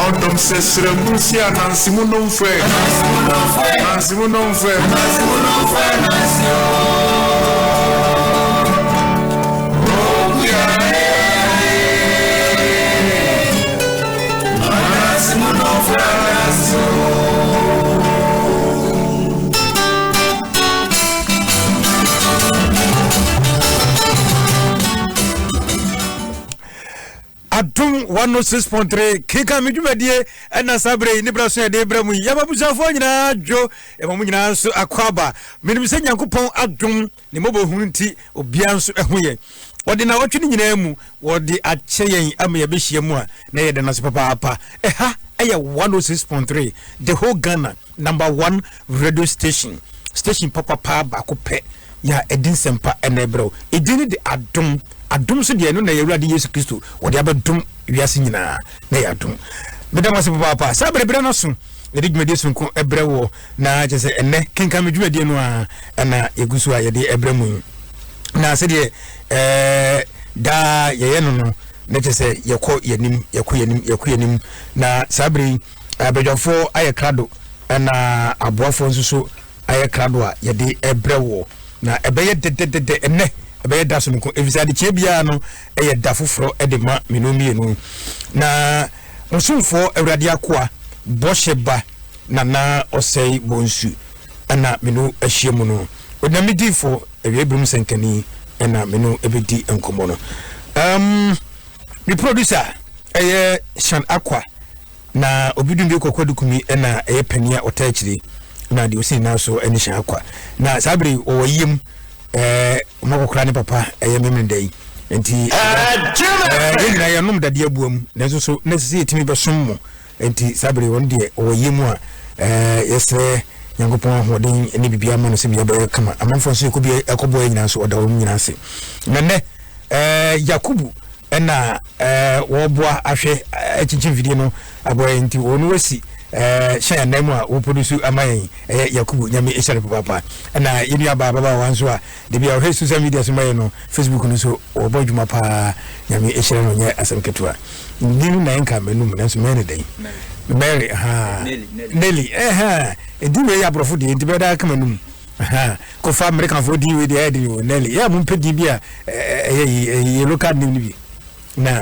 Ɔdɔm sɛ serɛmu si ananse mu nomfɛ. Ananse mu nomfɛ. Ananse mu nomfɛ ananse Ananse mu nomfɛ ananse Adom 106.3 Kenkan me dwumadie ɛna saa berɛ yi ne berɛ so yɛde brɛ mu yi. Yɛma abusuafoɔ nyinaa dwo, yɛma mo nyinaa nso akɔ aba. Menim sɛ Nyankopɔn adom ne mmɔbɔhunu nti obiara nso ɛho yɛ. Ɔde nawɔtwe no nyinaa mu wɔde akyɛ yɛn ama yɛbɛhyia mu a na yɛda no ase papaapa. Ɛha ɛyɛ 106.3 the whole Ghana. Number one radio station, station papapaa baako pɛ yɛ a ɛdi nsɛmpa ɛna ɛbrɛ wo. Edin no de adom. Adom so deɛ ɛno na yɛ Awurade Yesu Kristo wɔde abɛdom wiase nyinaa na yɛ adom. Meda mo ase papaapa. Saa berebere no so yɛde dwumadie sononko ɛbrɛ wɔ na kyerɛ sɛ ɛnɛ kenkan me dwumadie no a ɛna yɛgu so a yɛde ɛbrɛ mu yi. Na sɛdeɛ ɛɛ daa yɛyɛ no no na kyerɛ sɛ yɛkɔ yɛnim yɛkɔ yɛnim yɛkɔ yɛnim na saa bere yi Abadwafoɔ ayɛ krado ɛna aboafoɔ nso so ayɛ krado a yɛde ɛbrɛ woɔ na ɛbɛyɛ dɛdɛdɛdɛ ɛnɛ ɛbɛyɛ da sononko efisɛ adekyeɛ biara no ɛyɛ da foforɔ ɛde ma mmienu mmienu na mosomfoɔ awurade akoa bɔhyɛ ba nana ɔsɛe bonsu ɛna menu ahyia mu no onyame diifoɔ awia binom sɛnkani ɛna menu ɛbɛdi nkɔmmɔ no um, me producer ɛyɛ Shan Akwa Na obi dum bi kɔ Kwadu Kumi na ɛyɛ panin a ɔtaa akyire na deɛ ɔsi ne nan so ne Hyɛn Akwa. Na saa bere ɔwɔ yam ɛɛ ɔmo akɔkora ne papa ɛyɛ memene da yi nti ɛɛ yɛn nyinaa yɛnom dadeɛ abua mu nanso so na ɛsɛ sɛ yɛtumi bɛsom mo nti saa bere wɔn deɛ ɔwɔ yam a ɛɛ yɛsrɛ Nyankopɔn ahoɔden ne biribiara ma no sɛ biribiara bɛyɛ kama. Amanfoɔ nso yɛkɔ bi ɛkɔboa yɛn nyinaa nso ɔda wɔn nyinaa ase. Na nnɛ ɛɛ Yakubu ɛna ɛɛ wɔboa ahwɛ ɛkyinkyin fidie no aboa yɛn nti wɔn wasi ɛɛ hyɛn anan mu a wɔproduce ama yɛn ɛyɛ Yakubu Nyame nhyira no papaapa ɛna yɛn nua baa ababaawa nso a debi a ɔhwɛ social media so ma yɛn no Facebook no so wɔbɔ adwuma paa Nyame nhyira no nyɛ asɛm ketewa ni no na ɛnka m'anum nanso mɛyɛ ne dɛn Mary ha Nelly ɛha ɛdi wei yɛ aborɔfo deɛ nti bɛda aka m'anum Ahaa kɔfa Americanfoɔ din wei deɛ ɛyɛ den o Nelly yɛ a mo mpɛ din bi a ɛyɛ yi ɛyɛ local name no bi na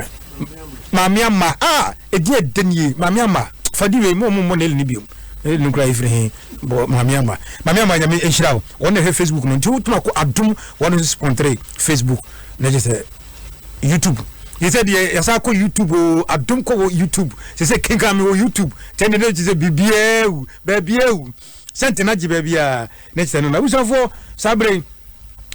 maame ama a ɛdi ɛdɛ nie maame ama fa di wei mo mo mmɔ Nelly no biom Nelly no kura ɛfiri he bɔ maame ama maame ama nyame nhyira wo wɔn na ɛhwɛ Facebook no nti wotuma kɔ adom 106.3 Facebook na kyɛ sɛ YouTube yɛ sɛ deɛ yɛsa kɔ YouTube o adom kɔ wɔ YouTube sɛ sɛ kenkan me wɔ YouTube kyɛ ne ne kyɛ sɛ biribiara wu baabiara wu Sɛ ntena gye baabi a na kyerɛ no. Abusuafoɔ, saa berɛ yi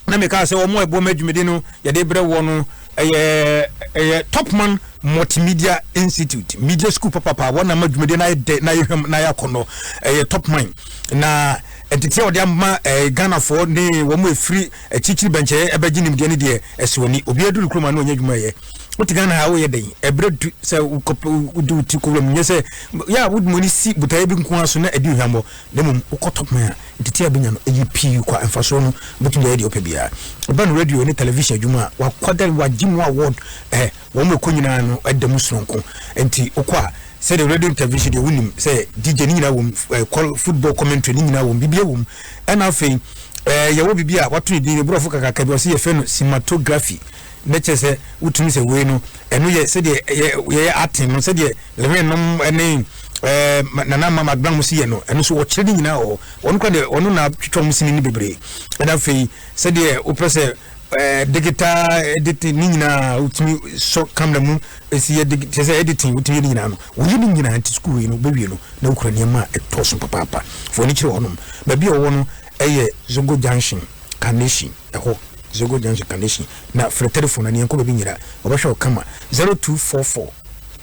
na mekaa sɛ wɔn a ɛboa ma dwumadi no yɛde brɛ woɔ no ɛyɛ ɛyɛ Topman Multimedia Institute media school papapa wɔn na ama dwumadi no ayɛ dɛ na ayɛ hwam na ayɛ akɔnnɔ ɛyɛ Topman na nteteɛ a wɔde ama ɛɛ Ghanafoɔ ne wɔn a ɛfiri akyirikyiri bɛnkyɛɛ ɛbɛgye nimdeɛ no deɛ ɛsɛ wɔn ani obiara duru kurom a na ɔnyɛ adwuma yɛ wote Ghana ha woyɛ dɛn ɛberɛ du sɛ wokɔpɛ wode wo ti kɔwura mu nyɛ sɛ yɛ a wode mo ani si botaeɛ bi nko ara so na ɛdi hwammɔ na mmom wokɔ tɔpman a ntete a bɛnya no ɛyɛ pii kwa mfasoɔ no wobɛtumi de ayɛ deɛ wopɛ biara ɛba no radio ne television adwuma a wakwadare wagye mu award eh, wɔn mu ɛkɔ nyinaa no ɛda mu soronko nti wokɔ a sɛdeɛ radio ne television deɛ wonim sɛ DJ ne nyinaa wɔm eh, football commentary ne nyinaa wɔm biribiara wɔm ɛna afei eh, yɛwɔ biribi a wato ne din ne borɔfo kakraka bi ɔsɛ yɛfrɛ no cinematography ne kyerɛ sɛ wotumi sɛ wei no ɛno yɛ sɛdeɛ yɛyɛ acting no sɛdeɛ Lewin nom ne ɛɛ Nana Ama McBrown mo si yɛ no ɛno nso wɔkyerɛ ne nyinaa wɔ hɔ wɔn kora deɛ ɔno na twitwa wɔn sini no bebree ɛna afei sɛdeɛ wopɛ sɛ ɛɛ digital editing ne nyinaa wotumi sɔ camera mu esi yɛ dig kyerɛ sɛ editing wotumi yɛ ne nyinaa no wɔyɛ ne nyinaa nti sukuu yi no wobɛwie no na wokura nneɛma a ɛtɔ so papaapa fo ani kyerɛ hɔnom baabi a wɔwɔ no ɛyɛ Zongo Junction Carnation ɛhɔ Zongo Junction Carnation na frɛ telephone na neɛ nkɔ baabi nyera wɔbɛhwɛ wo kama 0244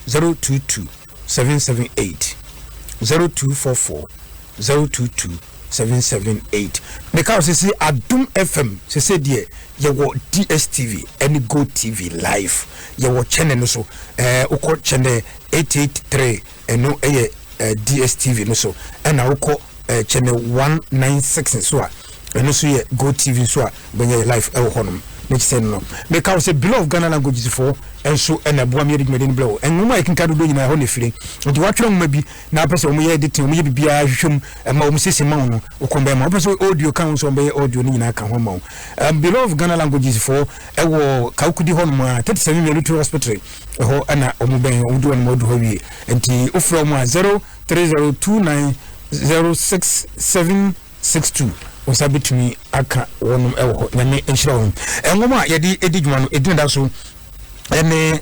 022 778 0244 022 778 meka wo sese Adom FM sese deɛ yɛwɔ DSTV ɛne Go TV live yɛwɔ channel no so ɛɛ wokɔ channel 883 ɛno ɛyɛ ɛɛ DSTV no so ɛna wokɔ ɛɛ channel 196 nso a ɛno nso yɛ Go TV nso a wobɛnya yɛ live ɛwɔ hɔnom. Na kyerɛ sɛ no, meka wo sɛ Beloved Ghana Languages foɔ nso na ɛboa me yɛde dwumadi no brɛ wo. Nwoma a yɛkenkan dodoɔ nyinaa ɛhɔ na ɛfiri. Nti woatwerɛ nwoma bi na wopɛ sɛ wɔyɛ editing, wɔyɛ biribiara hwehwɛ mu ma wɔn siesie ma wo no, wokɔn bɛyɛ ma wo. Wopɛ sɛ audio ka ho nso wɔbɛyɛ audio no nyinaa ka ho ama wo. Um, Beloved Ghana Languages foɔ ɛwɔ Kawukudi hɔnom a 37 Military Hospital ɛhɔ ɛna wɔn bɛn, wɔn du hɔnom a wɔdu hɔ wie. Nti wofrɛ wɔn a 03029067 62 wo nsa bɛtumi aka wɔnom wɔ hɔ. Nyame nhyira wɔn. Nwoma a yɛde di dwuma no ɛdin da so ne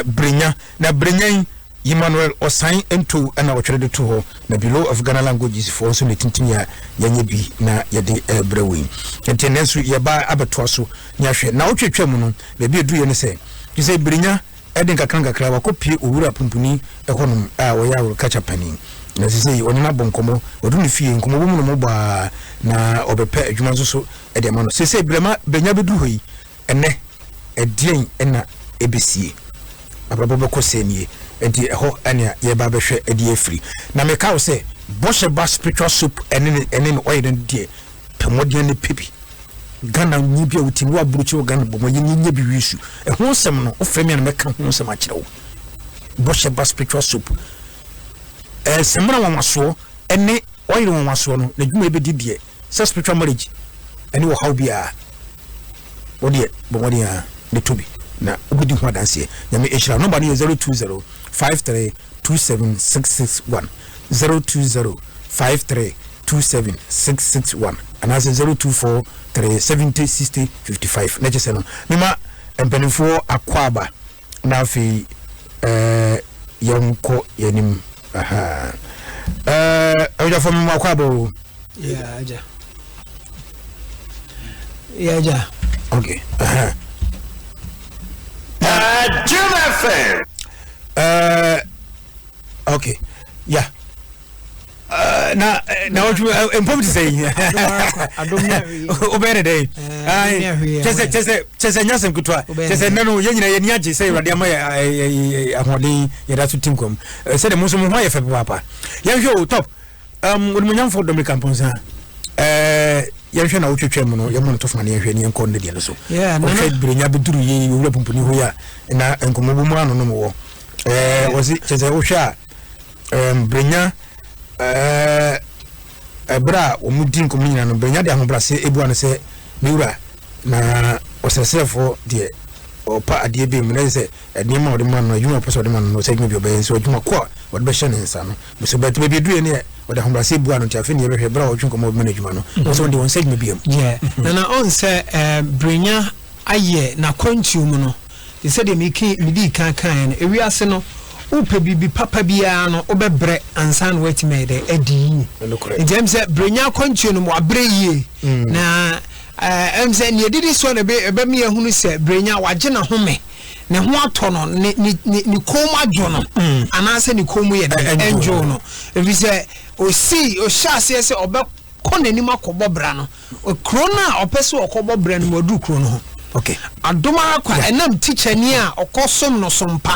Brenya. Na Brenya yi Emmanuel Ɔsan Ntow na ɔtwerɛ de to hɔ, na Bureau of Ghana Languages foɔ nso na ɛtintim a yɛnyɛ bi na yɛde brɛ wo yi. Nti ɛnnɛ nso yɛba abɛtoa so ne ahwɛ. Na wotwetwa mu no, baabi ɛduruiɛ ne sɛ, sɛ Brenya de nkakrankakra wakɔpue Owura Pumpuni hɔnom a ɔyɛ agriculture panin. Na seesei ɔne no abɔ nkɔmmɔ, wadu ne fie, nkɔmmɔbɔ mu na wɔbɔ ara na ɔbɛpɛ adwuma nso so de ama no. Seesei Brɛma Benya bɛduru hɔ yi, ɛnnɛ ɛdeɛn na ɛbɛsie? Abrabɔ bɛkɔ sɛn nie? Enti ɛhɔ ɛnea yɛreba abɛhwɛ de afiri. Na meka wo sɛ, Bɔhyɛ Ba Spiritual Soap ɛne ne ɛne ne oil no deɛ, pɛ mmɔden na pɛ bi. Ghana nyi bi a wotim wo aburokyire wɔ Ghana bɔ mmɔden nyɛ bi wi su. Ɛho nsɛm no wofrɛ me a na mɛka ho nsɛm akyerɛ wo. Bɔhyɛ ba spiritual soap. Ɛɛ samina nwanwasoɔ ɛne oil nwanwasoɔ no n'adwuma ɛbɛdi deɛ sɛ spiritual marriage ɛne ɔhaw biara. Wo deɛ bɔ mmɔden a ne tɔ bi na wobɛdi ho adanseɛ. Nyame nhyira wo. Nɔmba no yɛ 020 53 27 661. 020 53 27 661 anaasɛ 0243 70 60 55 na kyɛ sɛ no mema mpanimfoɔ akwaaba na afei ɛɛ yɛnkɔ yɛnim aha ɛɛ awogyafoɔ mema akwaaba o. Yeah, agya. Yeah, agya. Okay. Uh-huh. Jim FM. Okay yeah uh, na na wotwe eh, mpom te sɛ yi wobɛyɛ ne dɛn kyɛ sɛ kyɛ sɛ nyɛ asɛm ketewa kyɛ sɛ nnɛ no yɛn nyina yɛni agye sɛ awurade ama yɛ ahoɔden yɛda so ti nkwam sɛdeɛ mo nso mo ho ayɛ fɛ papaapa yɛnhwɛ o top um, onimonyamfoɔ Dominic Amponsah eh, yɛnhwɛ na wotwetwa mu no yɛmmɔ no tɔfoma ne yɛnhwɛ ne yɛnkɔ no deɛ no so wohwɛ berɛnya bɛduru yɛ owura pumpuni hɔ yi a na nkɔmmɔbɔ mu ano nom wɔ ɛɛ wɔsi kyerɛ sɛ wohwɛ a ɛɛm brenya ɛɛ ɛberɛ a wɔn di nkɔmɔ nyinaa no brenya de ahobrɛase ebua no sɛ me wura na ɔsrɛsrɛfoɔ deɛ ɔpa adeɛ bi mu na sɛ nneɛma a ɔde ma no adwuma a ɔpɛ sɛ ɔde ma no no sɛ adwuma bi ɔbɛyɛ nso adwuma ko a ɔde bɛhyɛ ne nsa no so bɛt baabi aduru yɛ ne yɛ ɔde ahobrɛase bua no nti afei ne yɛbɛhwɛ berɛ a ɔtwe nkɔmɔ ɔbɛma no adwuma no wɔn sɛ wɔn de wɔn nsa adwuma bi mu. Yeah, na na ɔn sɛ ɛɛ brenya ayɛ n'akwantuo mu no. Te sɛ deɛ meke, medii kan kaeɛ no, ewiase no, wopɛ biribi papa biara no, wobɛbrɛ ansa na woatumi ayɛ dɛ, adi yie. Nti ɛm sɛ brɛnya akwantuo no mu, wabrɛ yie. Mm. Na ɛm sɛ nea ɛdidi soɔ na ɛbɛma yɛahunu sɛ brɛnya wagye n'ahome, ne ho atɔ no, ne, ne, ne, ne kɔn mu adwo no, mm. anaasɛ ne kɔn mu yɛ dɛ, ɛndwo no. Ɛfiri sɛ, ɔsii, ɔhyɛ aseɛ sɛ ɔbɛkɔ n'anim akɔbɔ bra no, Kuro no a ɔpɛ sɛ ɔkɔbɔ brɛ no waduru kuro no ho. Okay. Adom ara kwa ɛnam tikyani a ɔkɔ som no som pa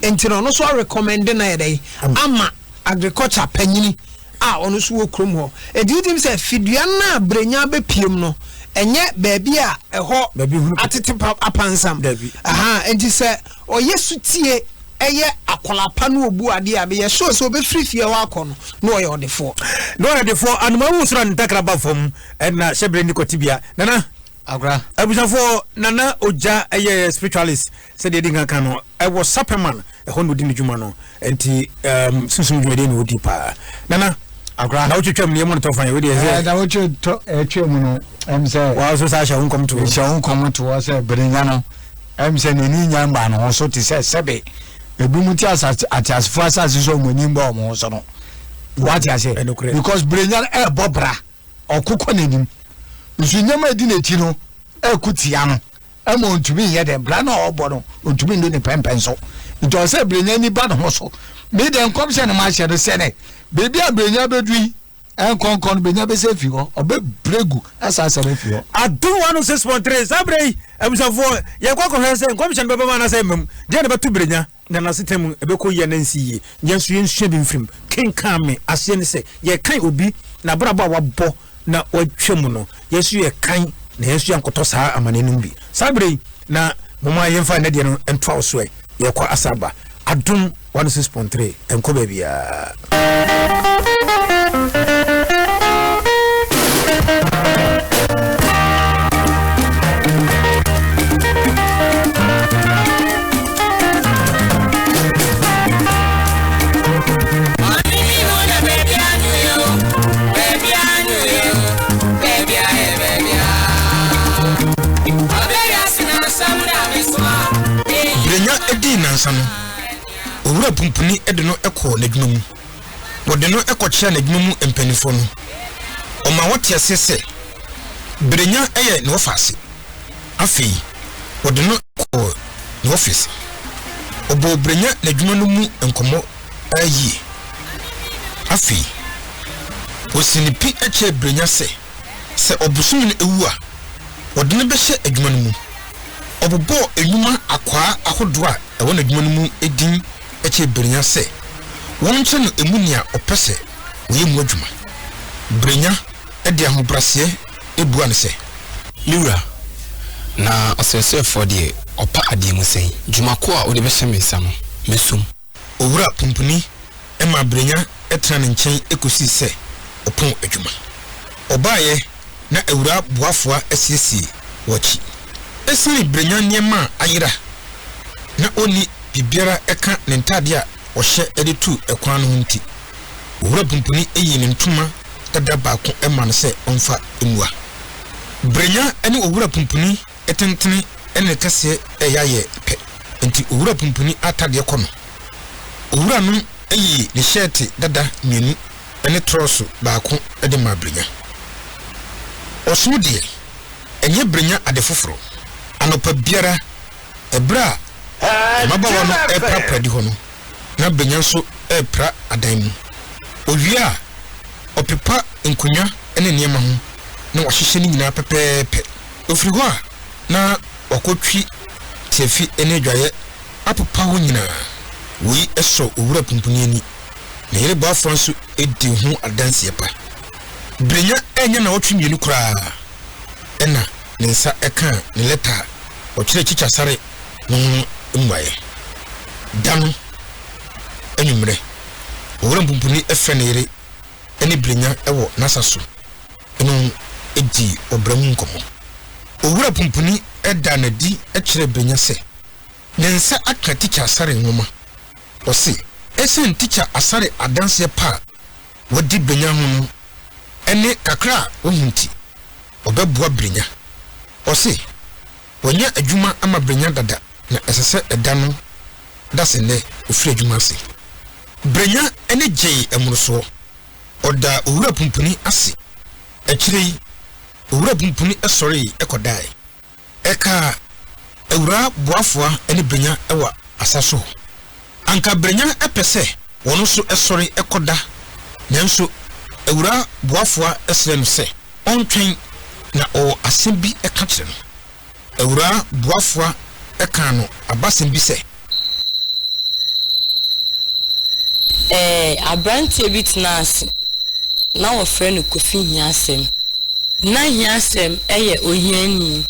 nti no ɔno nso arekɔmɛnde no ayɛ dɛn ama agriculture panyini a ɔno nso wɔ kurom hɔ. Nti wotumi sɛ fidua no a Brenya bɛpiem no ɛnyɛ baabi a ɛhɔ atete apansam. Aha nti sɛ ɔyɛ sutie ɛyɛ akwadaa pa na ɔbu adeɛ a, meyɛ sure sɛ ɔbɛfiri fie hɔ akɔ no, na ɔyɛ ɔdefoɔ. Na ɔyɛ ɔdefoɔ. Anomaa wu soro a ne ntakra ba fam, ɛna hyɛberɛ nni kɔtebea. Nana. Agora. Abusuafoɔ, Nana Ogya yɛ spiritualist, sɛdeɛ yɛdi nkan ka no, ɛwɔ Sapɛman, ɛhɔ na ɔdi ne dwuma no, nti um, sunsum dwumadie na ɔdi paa. Nana. Agora. Na wotwitwa mu no, yɛmmɔ no tɔfa yɛ, wodeɛ sɛ. Na wotwitwa mu no, ɛm sɛ. Wɔn nso saa hyɛ wo nkɔm to hɔ. Hyɛ wo nkɔm to hɔ sɛ berenya no. Ɛm sɛ n'ani nnya mmaa ne ho so te sɛ sɛbe ebinom te asase ateasefo asase so a wɔn ani mma wɔn ho so no. Wate ase? Because Brenya no ɛrebɔ bra, ɔko kɔ n'anim. Nso nneɛma a edi n'akyi no ɛko tia no ɛma ontumi nyɛ dɛ bra no a ɔrebɔ no ontumi ndu ne pɛmpɛn so. Nti ɔsɛ sɛ Brenya ani ba ne ho so. Me deɛ nkɔmhyɛ no mahyɛ no sɛ ne baabi a Brenya bɛdu yi Ɛnkɔnkɔn no bɛnya bɛsɛ afi hɔ, ɔbɛbrɛ gu asan asane afi hɔ. Adom 106.3 Saa berɛ yi, abusuafoɔ, yɛrekɔ akɔhwɛ sɛ nkɔmhyɛ no bɛbam anaasɛ ɛmma mu. Deɛn na ɛbɛto Brenya na n'asetena mu? Ɛbɛkɔ yie anaa ɛnsi yie? Yɛn nso yɛnsua bi mfiri mu. Kenkan me. Aseɛ ne sɛ, yɛrekan obi n'abrabɔ a wabɔ na watwa mu no, yɛn nso yɛrekan. Na yɛn nso yɛankɔtɔ saa amaneɛ no mu bi. Saa berɛ yi na momma yɛmfa ɛnnɛ deɛ no ntoa wo so ɛ. Yɛrekɔ asa aba. Adom 106.3, ɛnkɔ baabiara. Brenya dii nnansa no, Owura Pumpuni de no kɔɔ n'adwuma mu. Wɔde no kɔkyerɛɛ n'adwuma mu mpanimfoɔ no. Ɔmaa wɔte aseɛ sɛ Brenya yɛ ne wɔfaase. Afei, wɔde no kɔɔ ne ɔfese. Ɔbɔɔ Brenya n'adwuma no mu nkɔmmɔ ara yie. Afei, ɔsii no pi kyerɛɛ Brenya sɛ, sɛ ɔbosome no wu a, wɔde no bɛhyɛ adwuma no mu. Ɔbobɔɔ nnwuma akwaa ahodoɔ a ɛwɔ n'adwuma no mu din kyerɛɛ Brenya sɛ wɔnkyerɛ no emu nea ɔpɛ sɛ ɔyɛ mu adwuma. Brenya de ahobrɛaseɛ buaa no sɛ. Me wura, na ɔsrɛsrɛfoɔ deɛ, ɔpa adeɛ mu sɛn? Dwuma ko a wode bɛhyɛ me nsa no, mɛsɔ mu. Owura Pumpuni maa Brenya tenaa ne nkyɛn kɔsii sɛ ɔpɔn adwuma. Ɔbaeɛ na Awuraa Boafoa asiesie wɔ akyi. Ɛsiane Brenya nneɛma a ayera na ɔnni biribiara ka ne ntadeɛ a ɔhyɛ de tu kwan no ho nti, Owura Pumpuni yii ne ntoma dada baako maa no sɛ ɔmfa mmua. Brenya ne Owura Pumpuni tentene ne ne kɛseɛ reyɛ ayɛ pɛ, enti Owura Pumpuni atadeɛ kɔ no. Owura no yii ne hyɛɛte dada mmienu ne trɔɔso baako de maa Brenya. Ɔsom deɛ, ɛnyɛ Brenya ade foforɔ. Anɔpa biara, ɛberɛ a mmabaawa no reprapra adihɔ no, na Brenya nso repra adan mu. Ɔwie a, ɔpepa nkonnwa ne nneɛma ho na wahyehyɛ ne nyinaa pɛpɛɛpɛ. Ɔfiri hɔ a, na wakɔtwi tiafi ne adwaeɛ apopa hɔ nyinaa. Wei sɔɔ Owura Pumpuni ani. Ne yere Boafoa nso dii ho adanseɛ pa. Brenya annya nnawɔtwe mmienu koraa na ne nsa kaa ne lɛta a ɔkyerɛɛ Kyikya Sare no ho no mmuaeɛ. Da no anwummerɛ, Owura Mpumpuni frɛ ne yere ne Brenya wɔ n'asa so ne no dii ɔbra mu nkɔmmɔ. Owura Pumpuni daa no adi kyerɛɛ Brenya sɛ ne nsa aka Tikya Asare nwoma. Ɔse ɛsiane Tikya Asare adanseɛ pa a wadi Brenya ho no ne kakra a wahu nti, ɔbɛboa Brenya. Ɔse wanya adwuma ama Brenya dada na ɛsɛ sɛ ɛda no da sɛ nnɛ ɔfiri adwuma ase. Brenya ani gyee mmorosoɔ. Ɔdaa Owura Pumpuni ase. Akyire yi, Owura Pumpuni sɔree kɔdae. Ɛkaa Awuraa Boafoa ne Brenya wɔ asa so hɔ. Anka Brenya pɛ sɛ wɔn nso sɔre kɔda, nanso Awuraa Boafoa srɛɛ no sɛ ɔntwɛn na ɔwɔ asɛm bi ka kyerɛ no. Awuraa Boafoa kaa no abasɛm bi sɛ. Ɛɛ, aberanteɛ bi tenaa ase, na wɔfrɛ no Kofi Hiasɛm. Ná Hiasɛm yɛ ohiani,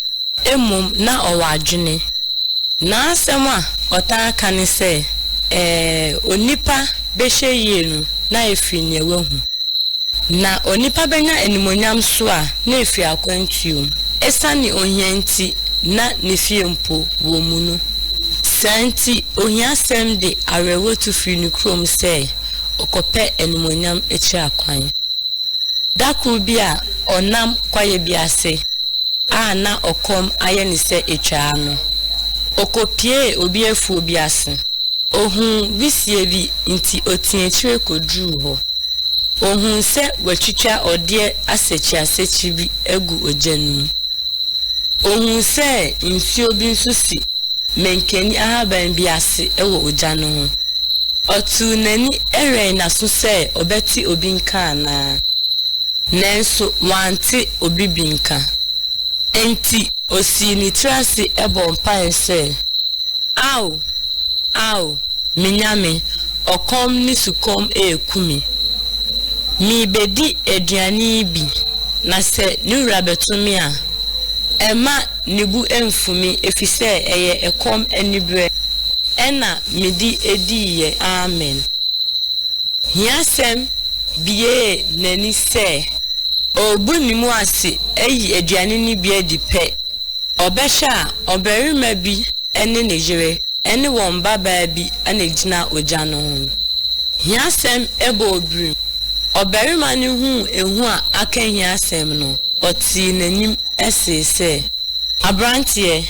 mmom na ɔwɔ adwene. N'asɛm a ɔtaa ka ne sɛ, Ɛɛ, onipa bɛhwɛ yie no, na ɛfiri nea wahu. Na onipa bɛnya animuonyam so a, na ɛfiri akwantuo mu. Ɛsiane ohia nti, na ne fie mpo, wɔmmu no. Saa nti, ohiasɛm de awerɛhoɔ tu firii ne kurom sɛ ɔkɔpɛ animuonyam akyiri akwan. Da koro bi a ɔnam kwaeɛ bi ase a na ɔkɔm ayɛ no sɛ atwaa no, ɔkɔpuee obi afuo bi ase. Ɔhuu wisie bi nti ɔtii akyire kɔduruu hɔ. Ɔhuu sɛ wɔatwitwa ɔdeɛ asakyiasakyi bi agu ogya no mu. Ɔhuu sɛ nsuo bi nso si mankani ahaban bi ase wɔ ogya no ho. Ɔtoo n'ani wɛn n'aso sɛ ɔbɛte obi nka anaa, nanso wante obi bi nka. Enti ɔsii ne tiri ase bɔɔ mpaeɛ sɛ. Ao, ao, me Nyame, ɔkɔm ne sukɔm reku me. Merebɛdi aduane yi bi, na sɛ ne wura bɛto me a, Mma ne bo mmfu me efisɛ ɛyɛ ɛkɔm aniberɛ na mede diiɛ. Amen. Hiasɛm buee n'ani sɛ ɔrebu ne mu ase ayi aduane no bi adi pɛ, ɔbɛhwɛ a, ɔbarima bi ne ne yere ne wɔn babaa bi na egyina ogya no ho. Hiasɛm bɔɔ birim. Ɔbarima no huu ehu a aka Hiasɛm no, ɔtee n'anim see sɛ. Aberanteɛ,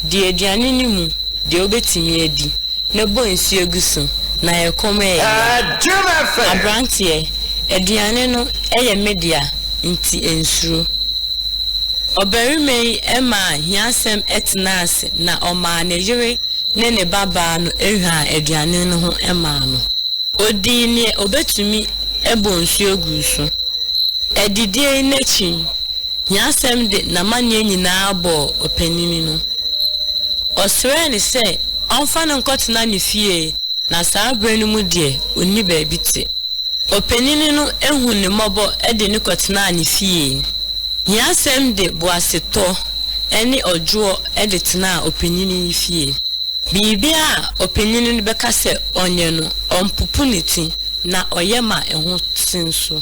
di aduane no mu deɛ wobɛtumi adi, na bɔ nsuo gu so, na ɛkɔm reyɛ wo. Aberanteɛ, aduane no yɛ me dea, nti nsuro. Ɔbarima yi maa Hiasɛm tenaa ase na ɔmaa ne yere ne ne babaa no hwaa aduane no ho maa no. Ɔdii neɛ ɔbɛtumi bɔɔ nsuo guu so. Adidie no akyi, Hiasɛm de n'amanneɛ nyinaa bɔɔ ɔpanin no. Ɔsrɛɛ no sɛ ɔmfa no nkɔtena ne fie na saa berɛ no mu deɛ ɔnni baabi te. Ɔpanin no huu no mmɔbɔ de no kɔtenaa ne fie. Hiasɛm de boasetɔ ne ɔdwoɔ de tenaa ɔpanin yi fie. Biribiara a ɔpanyin no bɛka sɛ ɔnyɛ no, ɔmpopo ne ti, na ɔyɛ ma ɛho te nso.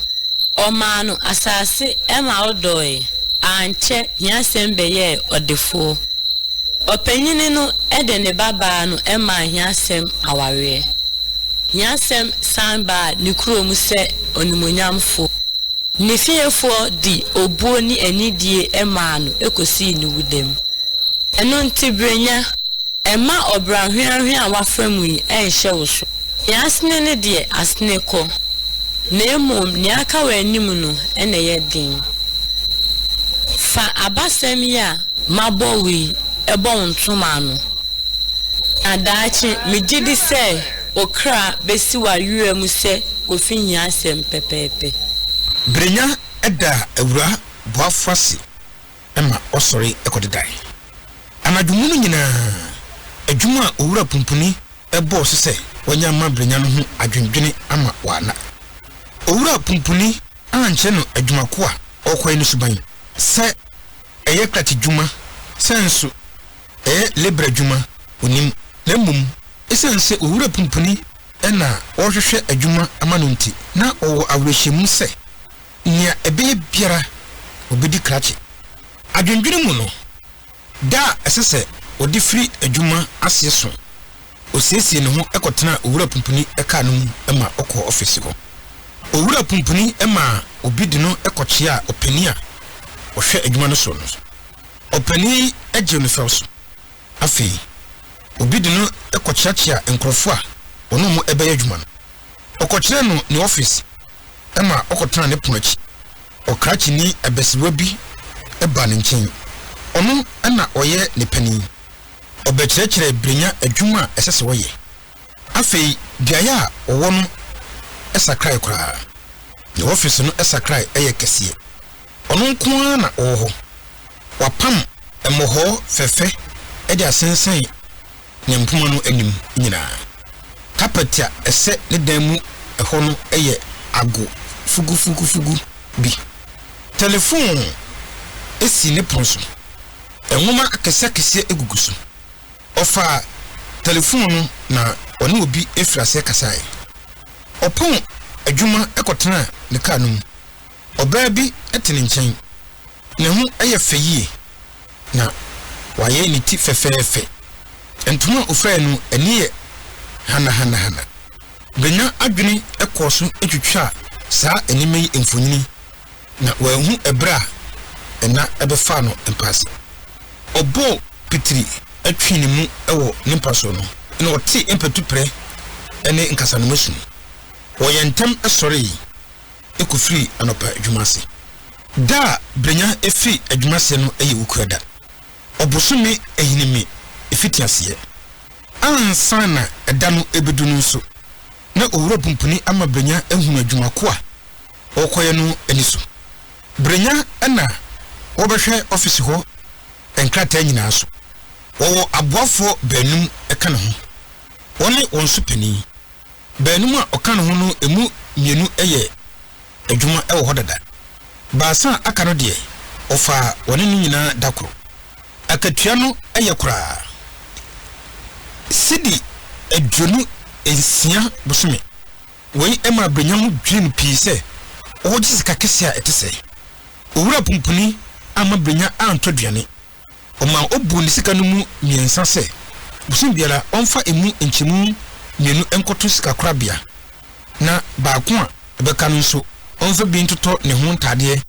Ɔmaa no asase ma ɔdɔe, ankyɛ Hiasɛm bɛyɛɛ ɔdefoɔ. Ɔpanyin no de ne babaa no maa Hiasɛm awareɛ. Hiasɛm san baa ne kurom sɛ onimuonyamfoɔ. Ne fiefoɔ de obuo ne anidie maa no kɔsii ne wuda mu. Ɛno nti Brenya, mma ɔbra hweanhwea a woafa mu yi nnhyɛ wo so. Nea asene no deɛ, asene kɔ, na mmom nea aka w'anim no na ɛyɛ den. Fa abasɛm yi a mabɔ wo yi bɔ wo ntoma ano. Na daakye megye di sɛ wo kra besi w'ayerɛ mu sɛ Kofi hia asɛm pɛpɛɛpɛ. Brenya da awura boafo ase ma ɔsɔre kɔdedae. Anadwo mu no nyinaa, adwuma a Owura Pumpuni bɔɔ so sɛ wanya ama Brenya no ho adwendwene ama wanna. Owura Pumpuni ankyerɛ no adwuma ko a ɔrekɔyɛ no suban, sɛ ɛyɛ krakye dwuma, sɛ nso Ɛyɛ lebra adwuma, onim, na mmom esiane sɛ owura pumpuni na ɔrehwehwɛ adwuma ama no nti, na ɔwɔ awerɛhyɛmu sɛ nea ɛbɛyɛ biara obedi krakye. Adwendwene mu no, da a ɛsɛ sɛ ɔde firi adwuma aseɛ so, osiesiee ne ho kɔtenaa owura pumpuni kaa no mu ma ɔkɔɔ ɔfese hɔ. Owura pumpuni maa obi de no kɔkyeaa ɔpanin a ɔhwɛ adwuma no so no. Ɔpanin yi gyee no fɛw so. Afei, obi de no kɔkyeakyea nkurɔfo a ɔne wɔn bɛyɛ adwuma no. Ɔkɔkyerɛɛ no ne ɔfese ma ɔkɔtenaa ne pono akyi. Ɔkrakyeni abasiriwa bi baa ne nkyɛn. Ɔno na ɔyɛ ne panin. Ɔbɛkyerɛkyerɛɛ Brenya adwuma a ɛsɛ sɛ ɔyɛ. Afei, beae a ɔwɔ no sakrae koraa. Ne ɔfese no sakrae yɛɛ kɛseɛ. Ɔno nko ara na ɔwɔ hɔ. Wapam mmɔhɔɔ fɛfɛ de asensɛn ne mpoma no anim nyinaa. Kapɛt a ɛsɛ ne dan mu hɔ no yɛ ago fugufugufugu bi. Telefon si ne pon so. Nwoma akɛseakɛseɛ gugu so. Ɔfaa telefon no na ɔne obi firii aseɛ kasaeɛ. Ɔpɔn adwuma kɔtenaa ne kaa no mu. Ɔbaa bi te ne nkyɛn. Ne ho yɛ fɛ yie, na wayɛ ne ti fɛfɛɛfɛ. Ntoma a ofurae no ani yɛ hanahanahana. Benya adwene kɔɔ so twitwaa saa nneɛma yi mfonini, na wanhu bere a ɛna bɛfaa no mpaase. Ɔbɔɔ pitiri twee ne mu wɔ ne mpa so no, na ɔtee mpatuprɛ ne nkasanoma su. Wɔyɛɛ ntɛm sɔree. kofirii anɔpa adwuma ase. Da a Brenya firi adwuma ase no yɛ Wukuada, ɔbosome Ahinime mfitiaseɛ. Ansa na ɛda no rebedu no nso, na Owura Pumpuni ama Brenya ahunu adwuma ko a ɔrekɔyɛ no ani so. Brenya na wɔbɛhwɛ ɔfese hɔ nkrataa nyinaa so. Wɔwɔ aboafoɔ baanum ka ne ho, wɔne wɔn so panin. Baanum a ɔka ne ho no mu mmienu yɛ adwuma wɔ hɔ dada. Baasa a aka no deɛ, ɔfaa wɔne no nyinaa da koro. Akatua no yɛ koraa. Sidi 26 bosome. Wei maa Brenya ho dwirii no pii sɛ ɔregye sika kɛse a ɛte sɛɛ. Owura Pumpuni amma Brenya antɔ aduane. Ɔmaa obuu ne sika no mu mmiɛnsa sɛ bosome biara ɔmfa emu nkyɛmu mmienu nkɔto sikakorabea na baako a ɛbɛka no nso ɔmfa bi ntotɔ ne ho ntadeɛ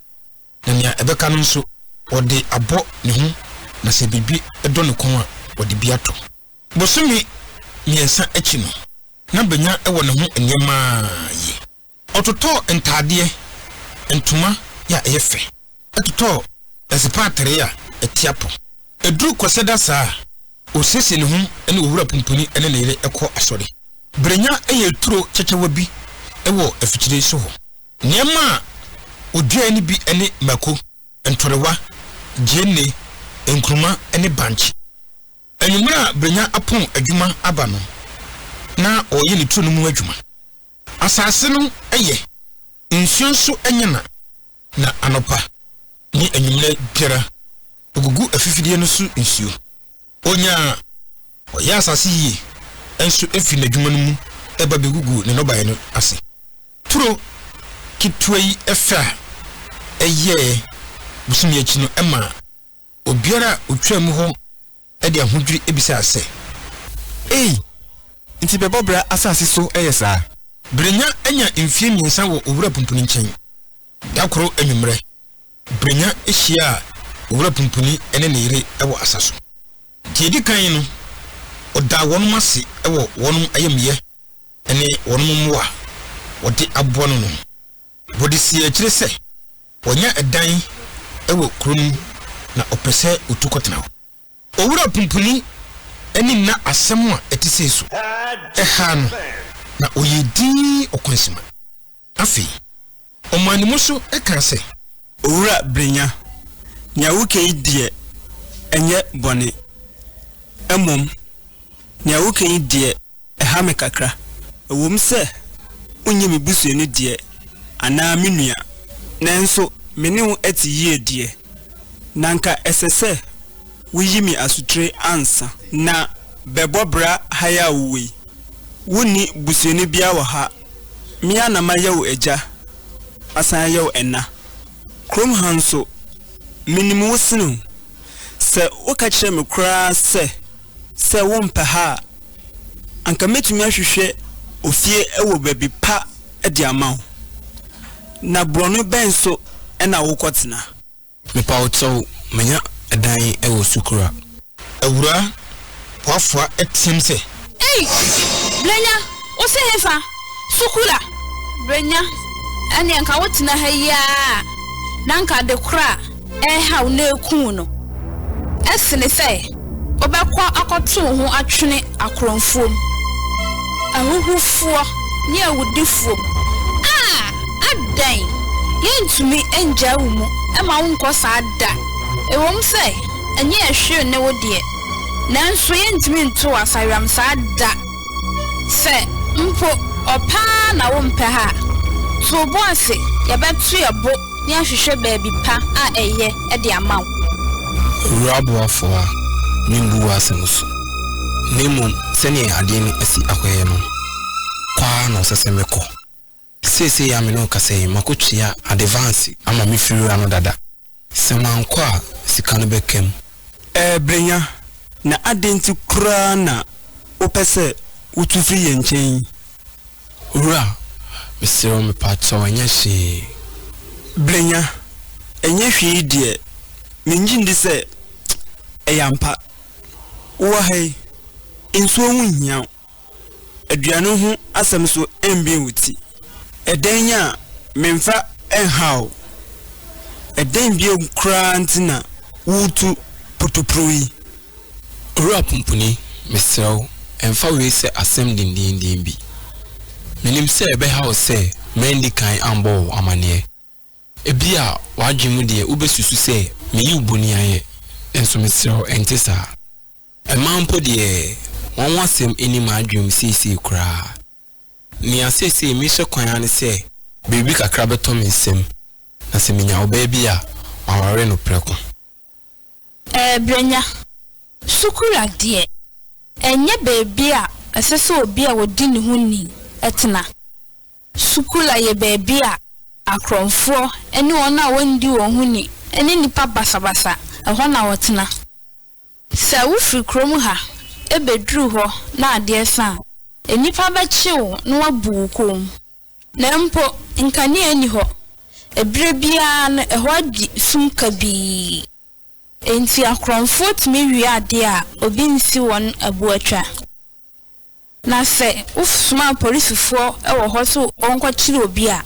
na nea ɛbɛka no nso ɔde abɔ ne ho na sɛ biribi dɔ ne kɔn a ɔde bi atɔ. Bosome mmiɛnsa akyi no, na Benya wɔ ne ho nneɛma yie. Ɔtotɔɔ ntaadeɛ, ntoma a ɛyɛ fɛ, totɔɔ nsepaatere a ɛte apɔ. Ɛduru Kwasida saa a, ɔsiesie ne ho ne Owura Pumpuni ne ne yere kɔ asɔre. Brenya yɛ turo kyɛkyɛwa bi wɔ afikyire so hɔ. Nneɛma a ɔduaeɛ no bi ne mako, ntɔrewa, gyeene, nkruma ne bankye. Anwummerɛ a Brenya apɔn adwuma aba no, na ɔreyɛ ne turo no mu adwuma. Asase no yɛ, nsuo nso nyɛ na, na anɔpa ne anwummerɛ biara ɔgugu afifideɛ no so nsuo. Ɔnyaa ɔyɛ asase yie nso firi n'adwuma no mu ba bɛguguu ne nnɔbaeɛ no ase. Turo ketewa yi fɛ a ɛyɛɛ bosome akyi no maa obiara a ɔtwaa mu hɔ de ahodwiri bisaa sɛ. Ei! Nti bɛbɔ bra asase so yɛ saa? Brenya anya mfeɛ mmiɛnsa wɔ Owura Pumpuni nkyɛn. Da koro anwummerɛ, Brenya hyiaa Owura Pumpuni ne ne yere wɔ asa so. Deɛ ɛdi kan no, ɔdaa wɔnom ase wɔ wɔnom ayamyɛ ne wɔnom mmoa a wɔde aboa no no ho. Wɔde sii akyire sɛ wanya ɛdan wɔ kuro no mu na ɔpɛ sɛ ɔtu kɔtena hɔ. Owura Pumpuni ani nna asɛm a ɛte sei so. Ɛhaa no, na ɔyɛɛ dinn ɔkwansima. Afei, ɔmaa ne mu so kaa sɛ. Owura Brenya, nea woka yi deɛ, ɛnyɛ bɔne. Mmom, nea woka yi deɛ, ɛha me kakra. Ɛwom sɛ wonyɛ me busuani deɛ, anaa me nua, nanso me ne wo te yie deɛ, na anka ɛsɛ sɛ woyi me asotire ansa. Na bɛbɔ bra ha yi a wowɔ yi, wonni busuani biara wɔ ha. Me ara na mayɛ wo agya asan ayɛ wo ɛna. Kurom ha nso, menim wo sene wo. Sɛ woka kyerɛ me koraa sɛ sɛ wompɛ ha a, anka mɛtumi ahwehwɛ ofie wɔ baabi pa de ama wo. Na borɔno bɛn so na wokɔtena? Mepa wo kyɛw, manya dan wɔ Sukura. Awuraa Boafoa teɛm sɛ. Ei! Brenya, wo se hefa? Sukura! Brenya, ɛneɛ nka wo tena ha yi ara a, na nka ade korɔ a ɛreha wo na ɛreku wo no, ɛsene sɛ wobɛkɔ akɔto wo ho atwene akorɔmfoɔ mu, ahuhufoɔ ne awudifoɔ mu. A! Adɛn? Yɛrentumi ngyaa wo mu mma wonkɔ saa da! Ɛwom sɛ ɛnyɛ yɛn hwee ne wo deɛ, nanso yɛrentumi nto wo asaweram saa da! Sɛ mpo ɔpɛ ara na wompɛ ha a, to wo bo ase, yɛbɛto yɛn bo na yɛahwehwɛ baabi pa a ɛyɛ de ama wo. Owura Boafoa, Merembu w'asɛm so, na mmom sɛdeɛ adeɛ no asi akɔyɛ no, kɔ ara na ɔsɛ sɛ mekɔ. Seesei a me ne wo kasa yi, makɔtua adevanse ama me fiewura no dada. Sɛ mankɔ a, sika no bɛka mu. Ɛɛ Brenya, na adɛn nti koraa na wopɛ sɛ wotu firi yɛn nkyɛn yi? Owura, mesrɛ wo, mepakyɛw, ɛnyɛ hwee. Brenya, ɛnyɛ hwee deɛ, mennye nni sɛ ɛyɛ ampa. Wowɔ ha yi, nsuo ho nhia wo. Aduane ho asɛm nso mmɛn wo ti. Ɛdɛn a memfa nhaw wo? Ɛdɛn bio koraa nti na woretu putupruw yi? Owura Pumpuni, mesrɛ wo, mfa wei sɛ asɛm dendeenden bi. Minim sɛ ɛbɛha wo sɛ manni kan ammɔ wo amanneɛ. Ebia w'adwene mu deɛ wubesusu sɛ meyi wo bonniayɛ, nanso mesrɛ wo, ɛnte saa. Mmaa mpo deɛ, wɔn ho asɛm nni m'adwene mu seesei koraa. Nea seesei mehwɛ kwan ara ne sɛ biribi kakra bɛtɔ me nsam, na sɛ minya ɔbaa bi a, maware no prɛko. Ɛɛ Brenya, Sukura deɛ, ɛnyɛ baabi a ɛsɛ sɛ obi a ɔdi ne ho ni tena. Sukula yɛ baabi a akorɔmfoɔ ne wɔn a wɔnndi wɔn ho ni ne nnipa basabasa, ɛhɔ na wɔtena. Sɛ wofiri kurom ha bɛduru hɔ na adeɛ sa a, nnipa bɛkye wo na wɔabu wo kɔn mu. Na mpo nkanea nni hɔ. Ɛberɛ biara no ɛhɔ adi sum kabii. Enti akorɔmfoɔ tumi wia adeɛ a obi nsi wɔn aboatwa. Na sɛ wosoma apolisifoɔ wɔ hɔ sɛ wɔnkɔkyere obi a,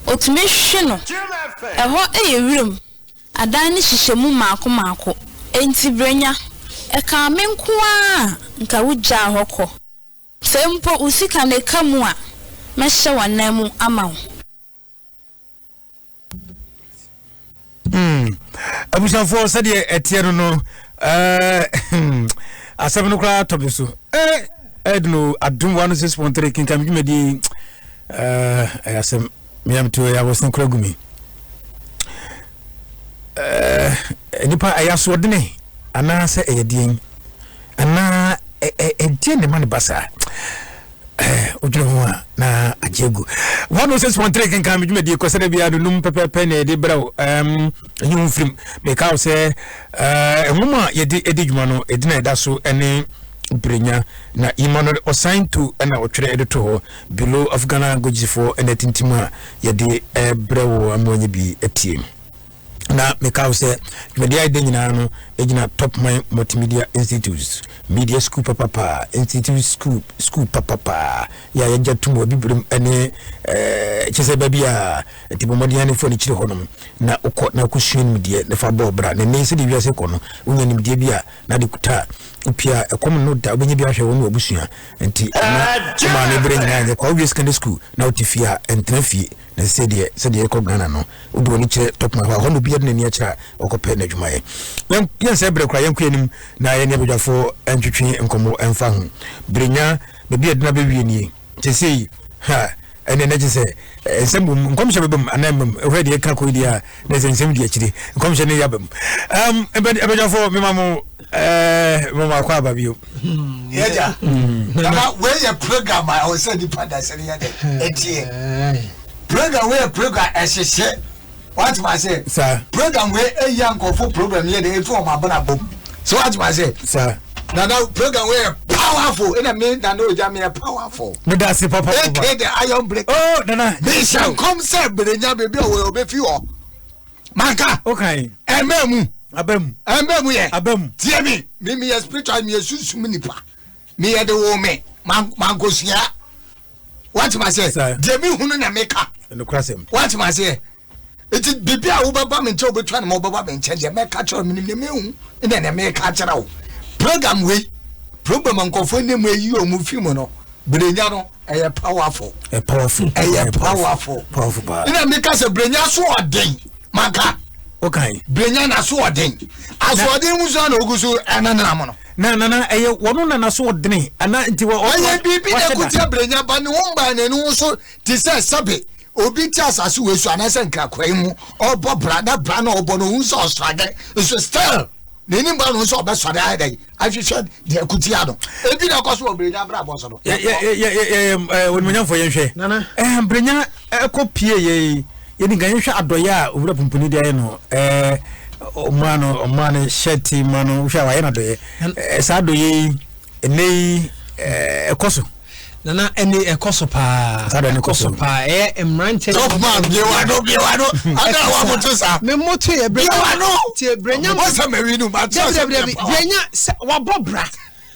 wɔtumi hwe no. Ɛhɔ yɛ wuram, adan no hyehyɛ mu mmaako mmaako. Enti Brenya, ɛkaa me nko ara a, nka wogyaa hɔ kɔ. Sɛ mpo wo sika no ka mu a, mɛhyɛ w'ananmu ama wo. Hmm. Abusuafoɔ sɛdeɛ ɛteɛ no no eh, hmm, asɛm no koraa tɔ me so eh, ɛdino adom 106.3 kenkam dwumadie eh, ɛyɛ asɛm meamto ɛyɛ abɔsen kora gu mi eh, nipa ɛyɛ asoɔdene anaasɛ ɛyɛ deɛn anaa ɛdeɛ ne ma ne ba saa wodwene ho a na agye agu 106.3 kenkan me dwumadie kɔ sɛdɛ biara nonum pɛpɛpɛ na yɛde brɛ wo ɛnyɛ ho mfirim meka wo sɛ nwoma a yɛde ɛdi dwuma no ɛdina ɛda so ɛne brenya na Emmanuel ɔsan tu ɛna ɔtwerɛ ɛde to hɔ Bureau of Ghana Languagesfoɔ ɛna tintim a yɛde ɛbrɛ wo ama wanya bi atie na meka wo sɛ dwumadi a ɛda nyinaa no gyina Top Man Multimedia Institute media school papapa institute school school papapa yɛ a yɛgya tum wɔ abibirim ne kyɛ sɛ baabi a nti bɔ mmɔden ne fo ne kyerɛ hɔnom na wokɔ na wokɔsua nimdeɛ na fa bɔɔ bra na nnɛ sɛdeɛ wiase kɔ no wonya nimdeɛ bi a na de kuta a wopia ɛkɔm no da wobɛnya bi ahwɛ wo ne wabusua nti ɛma woma ne berɛ nyinaa nyɛ kwa wowie secondary school na wote fie a ɛntena fie Na sɛ deɛ sɛdeɛ yɛkɔ Ghana no, wode w'ani kyerɛ top man hɔ a, hɔ na obiara de n'ani akyerɛ a ɔkɔpɛ n'adwuma yɛ. Yɛn yɛnsɛe berɛ koraa, yɛnkɔ anim na yɛne abadwafoɔ ntwetwe nkɔmmɔ mfa ho. Berenya, baabi a ɛdena bɛwie nie. Seesei, ha, ɛnɛ na kyerɛ sɛ nsɛm wɔ mu, nkɔmhyɛ bɛba mu anaa ɛmma mu. Wohwɛ deɛ ɛka kɔ yi deɛ a, na sɛ nsɛm di akyire, nkɔmhyɛ no yɛ aba mu. Um, abadwafoɔ, mema mo ɛɛ mema mo akɔ aba bio. Yɛgya, nana wei yɛ program a ɛwɔ sɛ nipa da sɛ yɛ dɛ ɛteɛ. Program wei yɛ program ɛhyehyɛ watuma ase. Saa. Program wei eyi ankɔfo program yɛ dɛ efi wɔn abrabɔ mu. So watuma ase. Saa. Nana program wei yɛ powerful ɛna mi nana ogya mi yɛ powerful. Mi da ase papa papa. Eke the iron break. Oh nana. Mi hyɛ nkɔm sɛ berenya beebi a ɔwɔ obefi hɔ. Manka. Okay. Ɛmɛ mu. Aba mu. Ɛmɛ mu yɛ. Aba mu. Tie mi. Mi mi yɛ spiritual mi yɛ sunsum nipa. Mi yɛ de wo mi. Mankosua. Wate ma seɛ. Deɛ mi hunu na mi ka. Nokorasɛm. Wate ma seɛ. Eti bibi a wobɛba mi nkyɛn wobɛtwa ne ma wobɛba mi nkyɛn deɛ mɛka kyerɛ mi nim deɛ mehu na deɛ meka kyerɛ wo. Program wei program nkɔfoɔ ne mu eyi wɔn fi mu no berenya no ɛyɛ powerful. Ɛyɛ powerful. Ɛyɛ powerful. Powerful paa. Ɛna mi ka sɛ brenya so ɔden maka. Okay. Brenya na so ɔden. Asoɔden mu so na ogu so ɛnenam no. Na nana ɛyɛ wɔn na na so ɔdene ana nti wɔ. Ɛyɛ biribi na ekutia brenya ba ne ho mba n'ani ho so te sɛ sɛbe obi te asase wei so anaasɛ nkrakora yi mu ɔbɔ bra na bra na ɔbɔ no ohun sɛ ɔsrade nso still n'anim ba no sɛ ɔbɛsɔre ayɛ dɛ ahwehwɛ deɛ ɛkutia no ebi na ɛkɔ so wɔ brenya abrabɔ so no. Onimonyamfoɔ yɛnhwɛ brenya ɛkɔ pie yɛ yɛdi nka yɛnhwɛ adɔyɛ a owura pumpuni de ayɛ no ɔmaa no ɔmaa no hyɛte ma no wohwɛ a wayɛ no adɔyɛ saa adɔyɛ yi ɛnɛ yi ɛkɔ so nana ɛne ɛkɔ so paa ɛkɔ so paa ɛyɛ mmeranteɛ. top man biewano biewano ada wa moto sa. me moto yɛ brenya biewano tie brenya mo sɛ mɛwi no ma kyerɛ sɛ dabi brenya sɛ wabɔ bra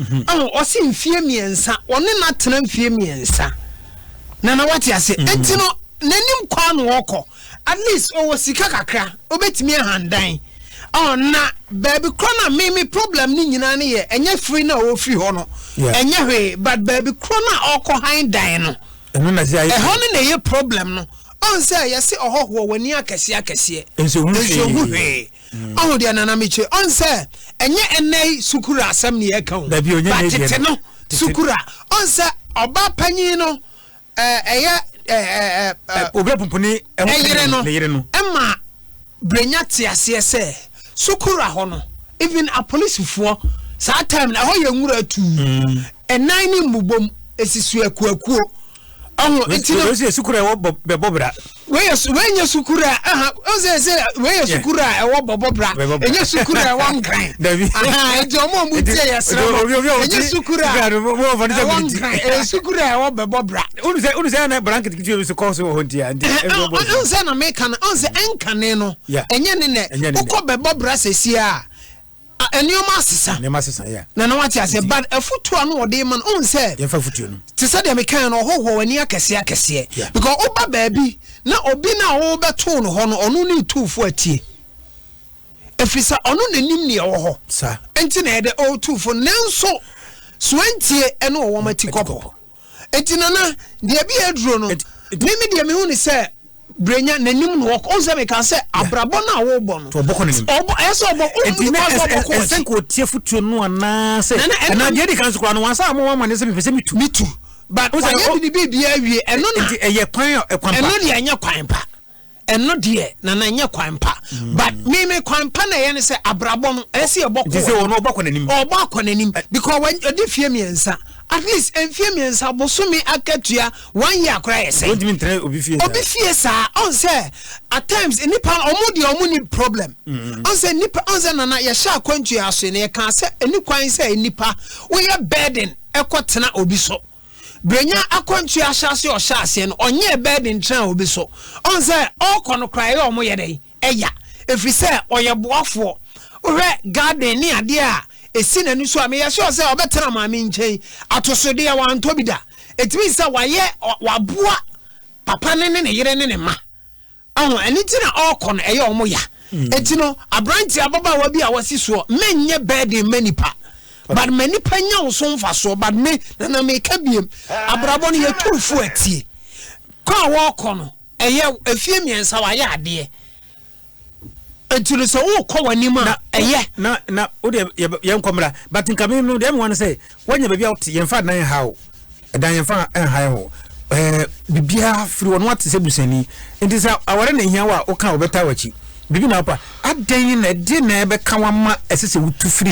ɔho ɔsi mfie mmiɛnsa ɔne na tena mfie mmiɛnsa nana wate ase eti no n'anim kwan na ɔkɔ at least ɔwɔ sika kakra obetumi ahandan ɔn na baabi korɔ na me me problem ne nyinaa ne yɛ ɛnyɛ firi na ɔfiri hɔ no ɛnyɛ hwee but baabi korɔ na ɔkɔ han dan no ɛhɔ no na ɛyɛ problem no ɔn sɛ yɛse ɔhɔhoɔ w'ani akɛseɛ akɛseɛ nso hu hwee ɔho deɛ nana mekyɛ ɔn sɛ ɛnyɛ ɛnɛ yi sukuru asɛm ne yɛka o but tete no sukuru a ɔn sɛ ɔba panyin no ɛyɛ owura pumpuni ɛyere no ɛma brenya te aseɛ sɛ sukura hɔ no. Even apolisifoɔ saa time no ɛhɔ yɛ nwura tuu. Ɛnan ne mmobom esisi akuakuo. Ɔho nti no. Wei yɛ sukuu a ɛwɔ bɛbɔ bra. Wei yɛ wei nyɛ sukuu a ɛha ɔsɛ sɛ wei yɛ sukuu a ɛwɔ bɔbɔ bra. Ɛnyɛ sukuu a ɛwɔ nkran. Dabi. Nti ɔmo a ɔmo tie yɛ srɛ mo. Ɛnyɛ sukuu a ɛwɔ nkran. Ɛyɛ sukuu a ɛwɔ bɛbɔ bra. Unu sɛ unu sɛ ɛna bra nketenkete bi so kɔ so wɔ hɔ nti a nti. Ɔn sɛ na meka no ɔn sɛ ɛnkane no ɛnyɛ ne nɛ wokɔ bɛbɔ bra sɛsi a nneɛma asesa. Nneɛma asesa yeah. Na na wate aseɛ but afutuo a na ɔde ma no ɔn sɛ. Yɛmfa afutuo no. Te sɛ deɛ mekae no ɔhohoɔ w'ani akɛseɛ akɛseɛ because woba baabi na obi no a wobɛtoo no hɔ no ɔno ne tuufo atie ɛfiri sɛ ɔno na nim neɛ ɛwɔ hɔ nti na ɛdɛ ɔtuufo nanso so antie ɛne ɔwɔ ma ti kɔpɔ. Enti Nana, deɛ bi aduro no, me me deɛ mehu ne sɛ Brenya n'anim na ɔkɔ. Ɔn sɛ meka sɛ abrabɔ no a wɔrebɔ no, ɔbɔ kɔ n'anim. Ɔbɔ ɛyɛ sɛ ɔbɔ. Enti na ɛsɛ nka ɔtie afotuo no anaasɛ anaa deɛ edi kan so koraa no wansa ama wɔn amane sɛ mepɛ sɛ metu. Metu. But wayɛ bi ne biribiara awie. Ɛno na. Enti ɛyɛ kwan a ɛkwan pa. Ɛno deɛ ɛnyɛ kwan pa. Ɛno deɛ nana ɛnyɛ kwan pa but me me kwan pa na ɛyɛ ne sɛ abrabɔ no ɛyɛ sɛ yɛbɔ kɔ sɛ ɔno ɔbɔ akɔ n'anim ɔbɔ akɔ n'anim because ɔdi fie mmiɛnsa at least mfie mmiɛnsa bosome akatua one year koraa yɛ sɛ ɔntumi ntena obi fie obi fie saa ɔn sɛ at times nipa ɔmo deɛ ɔmo ni problem ɔn sɛ nipa ɔn sɛ nana yɛhyɛ akwantua ase na yɛka sɛ ɛni kwan sɛ nipa woyɛ burden ɛkɔ tena obi so. Brenya akwantu ahyɛase a ɔhyɛ aseɛ no, ɔnyɛɛ burden tenaa obi so. Ɔhu sɛ ɔrekɔ no koraa ɛyɛ ɔmo yɛ dɛn? Ɛya. Ɛfiri sɛ ɔyɛ boafoɔ. Wohwɛ garden ne adeɛ a ɛsi n'ani so a, meyɛ sure sɛ ɔbɛtena maame nkyɛn. Atosodeɛ, wantɔ bi da. It means sɛ wayɛ, waboa papa no ne ne yere ne ne mma. Ɔho, ɛno nti na ɔɔkɔ no, ɛyɛ ɔmo ya. Enti no, aberanteɛ, ababaawa bi a wasi soɔ, mɛnyɛ burden mma nipa, but ma nipa nya wo so mfasoɔ, but me, Nana meka biem, abrabɔ no yɛtu fo atie. Kɔ a wɔɔkɔ no, ɛyɛ efie mmiɛnsa wayɛ adeɛ. Enti no sɛ wokɔ w'anim a, ɛyɛ. Na, na, wo deɛ, yɛnkɔ mmra, but nka me no, deɛ mewa no sɛ, woanya baabi a wote, yɛmfa adan nha wo. Ɛdan yɛmfa nha yɛn ho. Ɛɛ biribiara firi wɔn ate sɛ busani. Nti sɛ aware na ehia wo a woka a wɔbɛtaa w'akyi. Biribi na wopa. Adɛn na ɛdeɛ na ɛbɛka wo ama ɛsɛ sɛ wotu firi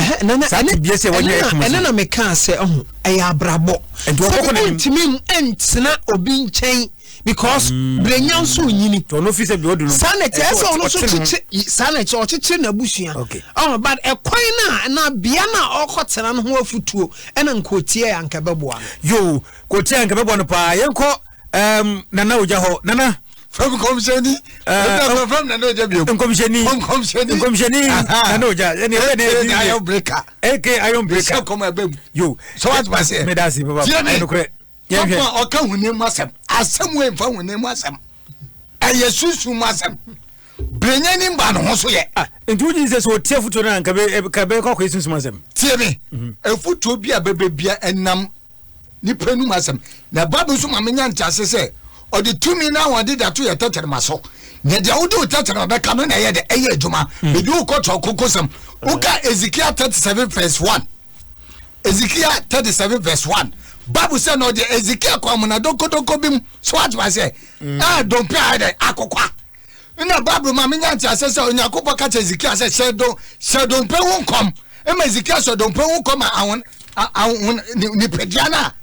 saa tebea sɛ wɔnyɛ ɛkoma so? Ɛno na mekaa sɛ ɔho ɛyɛ abrabɔ. Nti wɔkɔkɔ n'anim. Sɛ wontumi ntena obi nkyɛn because brenya nso nyini. Nti ɔno fi sɛ bi odu no. Saa na ɛte ɛsɛ ɔno nso kyekye saa na ɛkyɛ ɔkyekyere n'abusua. Ɔho but ɛkwan no a na bea no a ɔkɔtena no ho afutuo Ɛna nka otiae a anka ɛbɛboa no. Yoo, ka otiae anka ɛbɛboa no paa. Yɛnkɔ um, Nana Ogya hɔ. Nana. Fam nkɔmhyɛni. Uh, fam Nana Ogya bio. Nkɔmhyɛni. Nkɔmhyɛni. Nkɔmhyɛni. Nana Ogya. Ɛne ɛbɛ ne ɛdi. Iron breaker. AK Iron breaker. Ɛsɛ kɔm ɛbɛ mu. Yo. So what was it? Meda ase papa. Tie me. Ɛnokorɛ. Yɛnhwɛ. Papa ɔka hunam asɛm. Asɛm wei nfa hunam asɛm. Ɛyɛ sunsum asɛm. Brenya ni mba ne ho so yɛ. Ah, nti wogye di sɛ sɛ ɔtie afotuo no a nka bɛ ka bɛkɔ akɔyɛ sunsum asɛm? Tie me, mhm. afotuo bi a bɛbɛ bia ɛnam nipa num asɛm. Na Bible nso ma menya ntease sɛ ɔde tumi na ahoɔden de ato yɛ tɛkyerɛma so. Na deɛ wode wo tɛkyerɛma bɛka no na ɛyɛ de ɛyɛ adwuma. Mm. Baabi wokɔ kyerɛ kokosɛm. Woka Ezekiel 37 verse 1. Ezekiel 37 verse 1. Bible sɛ na ɔde Ezekiel kɔ amona dokodoko bi mu. So wate aseɛ? Mm. Ɛɛ dompe ayɛ dɛ akokwa. Nna Bible ma minya ntseasee sɛ Onyankopɔn ka kyerɛ Ezekiel sɛ, Hyɛ do, hyɛ dompe ho nkɔm. Mma Ezekiel hyɛ dompe ho nkɔm ma ahon, ahon, nipadua no a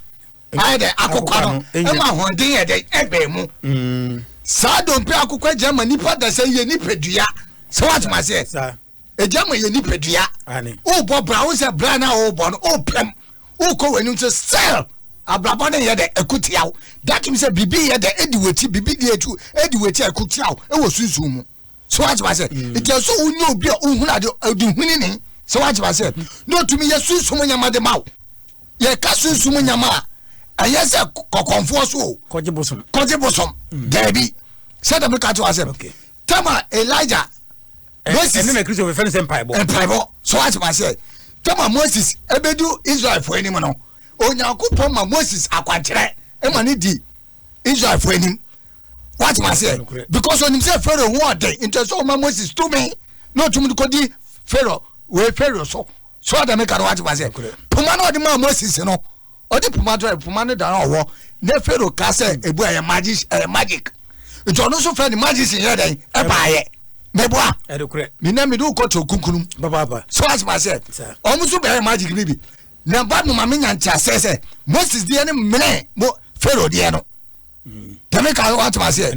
ayɛ dɛ akokwa no, ɛma ahoɔden yɛ dɛ ɛbɛn mu. Mm. Saa dompe akokwa gyina ma nipa da sɛ yɛ nipadua. Sɛ woate aseɛ? Egya ma yɛ nipadua. Wobɔ bra, wo sɛ bra no a wobɔ no, wopɛm, wokɔ w'anim sɛ still abrabɔ no yɛ dɛ ɛko tia wo. That means sɛ biribi yɛ dɛ ɛdi w'akyi, biribi di akyi ɛdi w'akyi a ɛko tia wo ɛwɔ sunsun mu. So wate ma sɛ mm. nti ɛsɛ wonyɛ obi a wohunu ade ɔde huni ne sɛ wate ma sɛ na ɔtumi yɛ sunsum nyama de ma wo. Yɛka sunsum nyama a ɛyɛ sɛ kɔkɔnfoɔ so o. Kɔgye bosom. Kɔgye bosom. Mm. Daabi. Sɛ dɛm ka te wa sɛ. Tama Elijah Moses ɛne na Kristo fɛfɛ no sɛ mpaebɔ. Mpaebɔ so ate ma sɛ tama Moses ɛbɛdu Israelfoɔ anim no Onyankopɔn ma Moses akwankyerɛ ɛma ne di Israelfoɔ anim wate ma sɛ because onim sɛ Pharaoh ho ɔden nti ɛsɛ ɔma Moses tumi na ɔtumi de kɔdi Pharaoh wei Pharaoh so so ɔda meka no wate ma sɛ poma na ɔde maa Moses no ɔde poma to poma no dan ɔwɔ na Pharaoh ka sɛ ebu ɛyɛ magic ɛyɛ magic nti ɔno nso fɛ ne magician yɛ dɛn ɛbaayɛ. Meboa. Menɛ mede wo kɔtɔ kunkunum. So asoma sɛ ɔmo so bɛyɛ magic no bi. Na Bible ma menya nteaseɛ sɛ Moses deɛ no mene mo Pharaoh deɛ no. Tɛmɛ ka watoma aseɛ.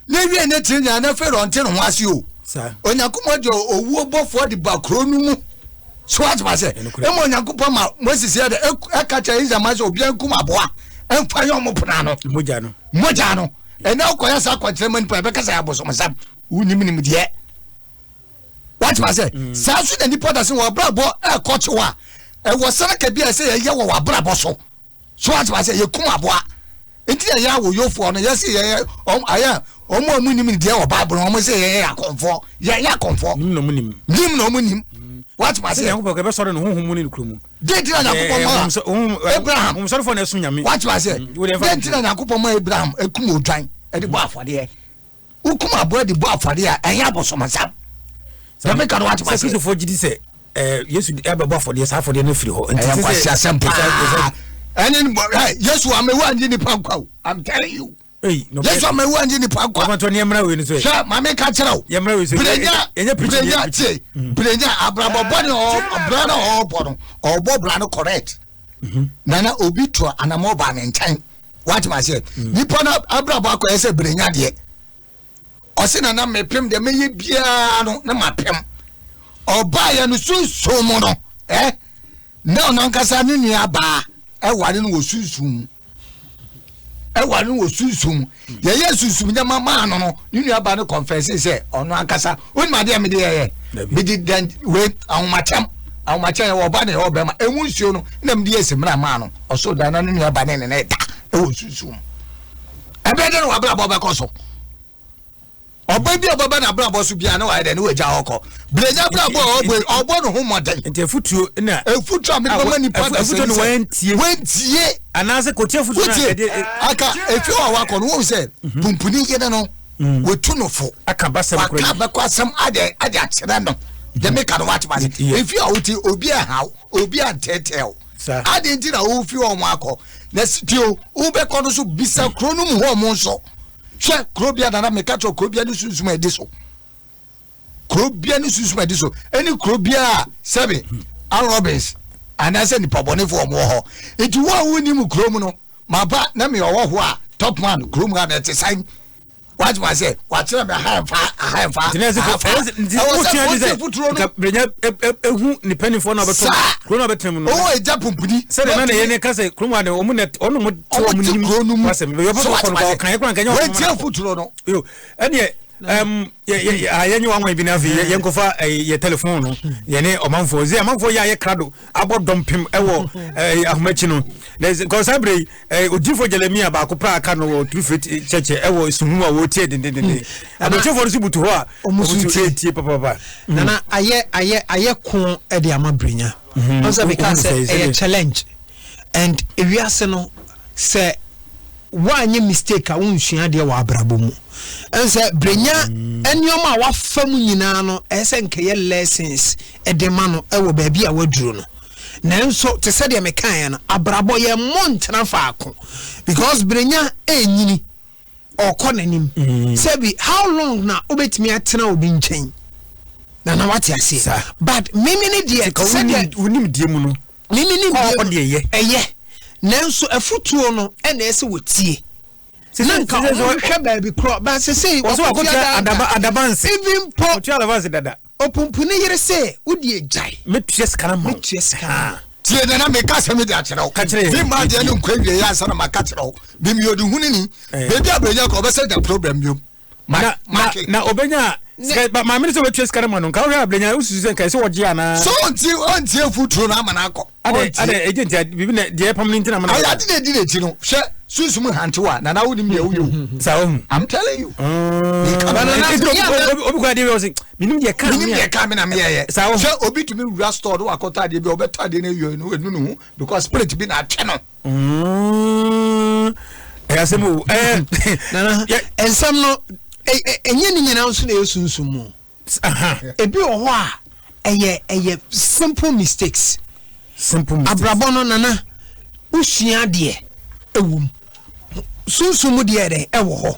Ne wie ne tiri nyinaa na Pharaoh ɔnte ne ho ase o. Onyankopɔn de owuo bɔfoɔ de ba kuro no mu. So watoma aseɛ. Ɛma Onyankopɔn ma Moses yɛ dɛ ɛka kyerɛ Israel man sɛ obiara nkum aboa ɛmfa yɛ ɔmo pona no. Mogya no. Mogya no. Ɛnɛ wokɔyɛ saa akwankyerɛ ma nipa ɛbɛka sɛ abosomsɛm. Wonim nimdeɛ. Watoma aseɛ. Mm. Saa nso na nipa da sɛ wɔ abrabɔ ɛkɔ kyew a ɛwɔ saraka bi a ɛsɛ yɛyɛ wɔ wɔ abrabɔ so. So wate aseɛ? Yɛkum aboa. Nti na yɛn awoyofoɔ no, yɛse yɛyɛ, ɔm, ayɛ, ɔmo a ɔmo nim deɛ wɔ Bible no, ɔmo se yɛyɛ akɔmfoɔ. Yɛnyɛ akɔmfoɔ. Nim na ɔmo nim. Nim na ɔmo nim. Wate aseɛ? Sɛ Nyankopɔn kɛ bɛsɔre no honhom mu ne nokorɛ mu. Deɛ nti na Nyankopɔn ma Abraham. Honhomsɔrefoɔ na ɛsom Nyame. Wate aseɛ? Deɛ nti na Nyankopɔn ma Abraham ekum odwan ɛde bɔ afɔdeɛ. Wokum aboa de bɔ afɔre a, ɛnyɛ abosomsɛm. Deɛ meka no wate maseɛ. Sɛ Kristofoɔ gye di sɛ eh, Yesu abɛbɔ afɔdeɛ, saa afɔdeɛ no firi hɔ. Ɛyɛ nkwaseasɛm paa. Ɛne Yesu amewu angye nipa nkwa o. I'm telling you. Yesu amewu angye nipa nkwa. Hwɛ maame ka kyerɛ o. Brenya brenya tie mm. brenya abrabɔ bɔ ne ɔbra na ɔbɔ no ɔbɔ bra no correct. Mhm. Nana obi to anamɔ ba ne nkyɛn. wate ma seɛ mm. nipa no abrabɔ akɔyɛ sɛ berenya deɛ ɔse nana mepem deɛ mɛyɛ biara no na mapem ɔbaeɛ no sunsum mu no eh? na ɔno ankasa ne nua baa ɛware no wɔ sunsum mu ɛware no wɔ sunsum mu yɛyɛ sunsum nneɛma maa no no ne nua baa no kɔnfɛse sɛ ɔno ankasa wonim adeɛ mede yɛyɛ mede dan wei ahomakyɛm ahomakyɛm yɛwɔ ɔba na yɛwɔ bɛrima emu nsuo no na mede yɛ semina maa no ɔsoro dan na ne nua ba ne ne ne da ɛwɔ nsusuo mu ɛbɛyɛ dɛ na wabrabɔ bɛkɔ so ɔba bi a ɔbɛba n'abrabɔ so biara na wayɛ dɛ ne wagya hɔ kɔ brenya abrabɔ a ɔbɔ yi ɔbɔ ne ho mmɔden. Nti afutuo na afutuo a mede bɛma nipa da sɛ no wantie wantie anaasɛ kɔtie afutuo na ɛde aka efi hɔ a wakɔ no wɔn sɛ mhm. pumpuni yere no mm. wɔtu no fo aka basɛm waka bɛkɔ asɛm ade ade akyerɛ no deɛ mhm. meka no wate ma se efi a wote obi ɛhaw obi anteetee Adɛn nti na worefi wɔn akɔ? Na tie o, wobɛkɔ no so bisa kuro no mu hɔ mo nso. Hwɛ kuro bia nana meka kyerɛ kuro bia ne sunsum a ɛdi so. Kuro bia ne sunsum a ɛdi so. Ɛne kuro bia a sɛbe arobins anaasɛ nipa bɔnefoɔ wɔn wɔ hɔ. Nti wo a wonim kuro mu no, maba na meyɛ ɔwɔ hɔ a top man kuro mu a na ɛte sɛn? Wati ma sɛ wakyerɛ mi aha nfa aha nfa aha fa ɛwɔ sɛ wɔte futuro no. Brenya ehu ne panyinfoɔ na ɔbɛtɔ kuro na ɔbɛtena mu no. Owó egya pumpuni. Sɛdeɛ na yɛn ka sɛ kurom ha de wɔn na wɔn mo te wɔn nim kuro no mu. Wasɛm yɛ pɔtɔ kɔ no kɔ ɔkan ekura nkɛnyɛ wɔn. Wɔte futuro no. Yo ɛdeɛ ɛm yɛ yɛ yɛn nye wɔn bi na afei yɛn kɔfa yɛ telefon no yɛne ɔmanfoɔ zi amanfoɔ yɛ ayɛ krado abɔ dɔmpem ɛwɔ ɛɛ ahomakyi no na kɔsa bere yi ɛɛ odifo Jeremia baako pɛ aka no wɔ True Faith Church ɛwɔ suhum a wɔretie dendendenden hmm. aburokyefoɔ no nso butu hɔ a wɔn nso retie papapa. Hmm. Nana ayɛ ayɛ ayɛ ko ɛde ama brenya hmm. ɔn sɛ meka sɛ ɛyɛ challenge and ewiase no sɛ woanyɛ mistake a wonsua adeɛ wɔ abrabɔ mu ɛnsɛ brenya nneɛma a wafa mu nyinaa no ɛyɛ sɛ nkɛyɛ lessons de ma no wɔ baabi a waduru no. Nanso te sɛ deɛ mekaeɛ no, abrabɔ yɛ mmɔ ntena faako because Brenya ɛrenyini, ɔrekɔ n'anim. Mm. Sɛbi how long na wobɛtumi atena obi nkyɛn? Na na wate aseɛ. But mimi ne deɛ te sɛ deɛ wonim deɛ mu no. Mimi ne deɛ mu ɛyɛ. Nanso afutuo no ɛna ɛsɛ wɔtie. na nka ɔmo hwehwɛ baabi korɔ ba sesei wakɔtua adaba adabanse even po ɔtua adabanse dada opumpuni yere se wodi egyae metua sika no ma metua sika no ma tie nana meka asɛm de akyerɛ wo me ma adeɛ no nkɔ awie yɛ ansa na maka kyerɛ wo mimi ɔde hunu ni eh. baabi a bɛnya kɔ ɔbɛsɛ nya problem biom na na ɔbɛnya sika maame no sɛ ɔbɛtua sika no ma no nka wohwɛ abrɛnya wosusu sɛ nka ɛsɛ wɔgye anaa sɛ ɔntie ɔntie futuro no ama no akɔ adɛ adɛ ɛgye nti biribi na deɛ ɛpam no nti na ama no ayɛ ade na ɛdi n'akyi no hwɛ sunsum hantew a nana wonim deɛ woyɛ o saa wohu I'm telling you obi kɔ adeɛ bi ɔse menim deɛ ka menim deɛ ka me na meyɛyɛ saa wohu hwɛ obi tumi wura store no wakɔtɔ adeɛ bi ɔbɛtɔ adeɛ no awie no ɛnu ne ho because spirit bi na atwe no ɛyɛ asɛm o nana nsɛm no ɛnyɛ ne nyinaa nso na ɛyɛ sunsum mu ebi wɔ hɔ a ɛyɛ ɛyɛ simple mistakes simple mistakes abrabɔ no nana wosua adeɛ ɛwɔ mu sunsum mu deɛ dɛ ɛwɔ hɔ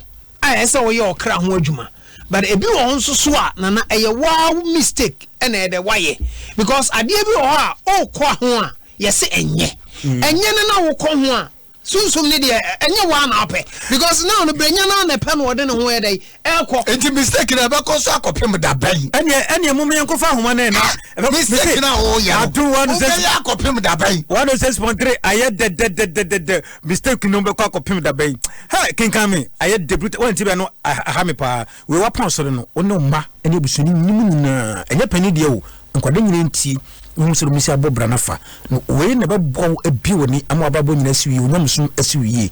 a ɛsɛ wɔyɛ ɔkra ho adwuma. But ebi wɔ hɔ nso so a Nana ɛyɛ woaa wo mistake ɛna ɛyɛ dɛ woayɛ because adeɛ bi wɔ hɔ a wokɔ ho a yɛse ɛnyɛ. Ɛnyɛ no na wokɔ ho a Sunsum no deɛ ɛnyɛ woa na wopɛ because now no brɛnya no ara na ɛpɛ na ɔde ne ho yɛ dɛn ɛkɔ. Nti mistake no ɛbɛkɔ so akɔpem da bɛn? Ɛneɛ ɛneɛ mom yɛnkɔfa ahoma no ɛ na Mistake no a woyɛ no wobɛyɛ akɔpem da bɛn? 106.3 ayɛ dɛdɛdɛdɛdɛ mistake no bɛkɔ akɔpem da bɛn? Hɛ kenkan me ayɛ dɛ brutal wanti bɛ no aha me paa wei wapɔn soro no wo ne wo mma ne abusuani nyini mu nyinaa ɛnyɛ panin deɛ o Nkwadaa nyinaa ntie na wɔhu sɛdeɛ wɔsi abɔ bra no afa. Na wei na ɛbɛboa wo abue w'ani ama w'abrabɔ nyinaa asi wo yie, wo nyamesom asi wo yie.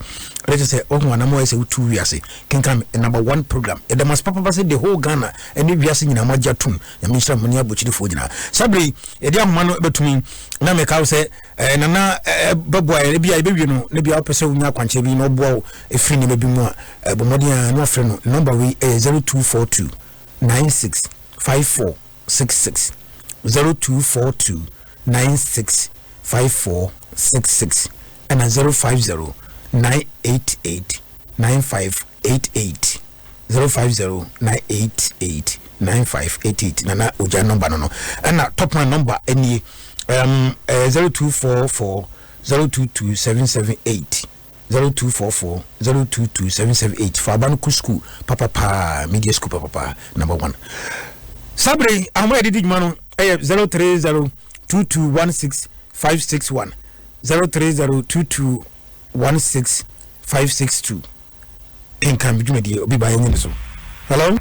Ɛde kyerɛ sɛ woahu anamɔ a ɛsɛ sɛ wotu wiase. Kenkan me number one program. Yɛda mo ase papapa sɛ the whole Ghana ne wiase nyinaa moagye atom. Nyame nhyira mo ne abokyirifoɔ nyinaa. Saa berɛ yi, yɛde ahoma no bɛtumi na meka wo sɛ eh, Nana eh, bɛboa yɛn. Ebia yɛbɛwie no, na ebia wopɛ sɛ wonya akwankyerɛ bi na ɔboa wo ɛfiri nneɛma bi mu a, eh, bɔ mmɔden a na wafrɛ no. Nɔmba wei ɛyɛ 0242 96 54 66 0242 96 54 66 ɛna 050 988 9588 050 988 9588 nana ogya nɔmba no no ɛna topman nɔmba nie um, eh, 0244 022 778 0244 022 778 fa aba no kɔ sukuu papapaa media school papapaa number one saa bere yi ahoma yɛde di dwuma no ɛyɛ 030 2216 561 030 2216 562 nka me dwumadie obi ba yɛnyɛ ne so hello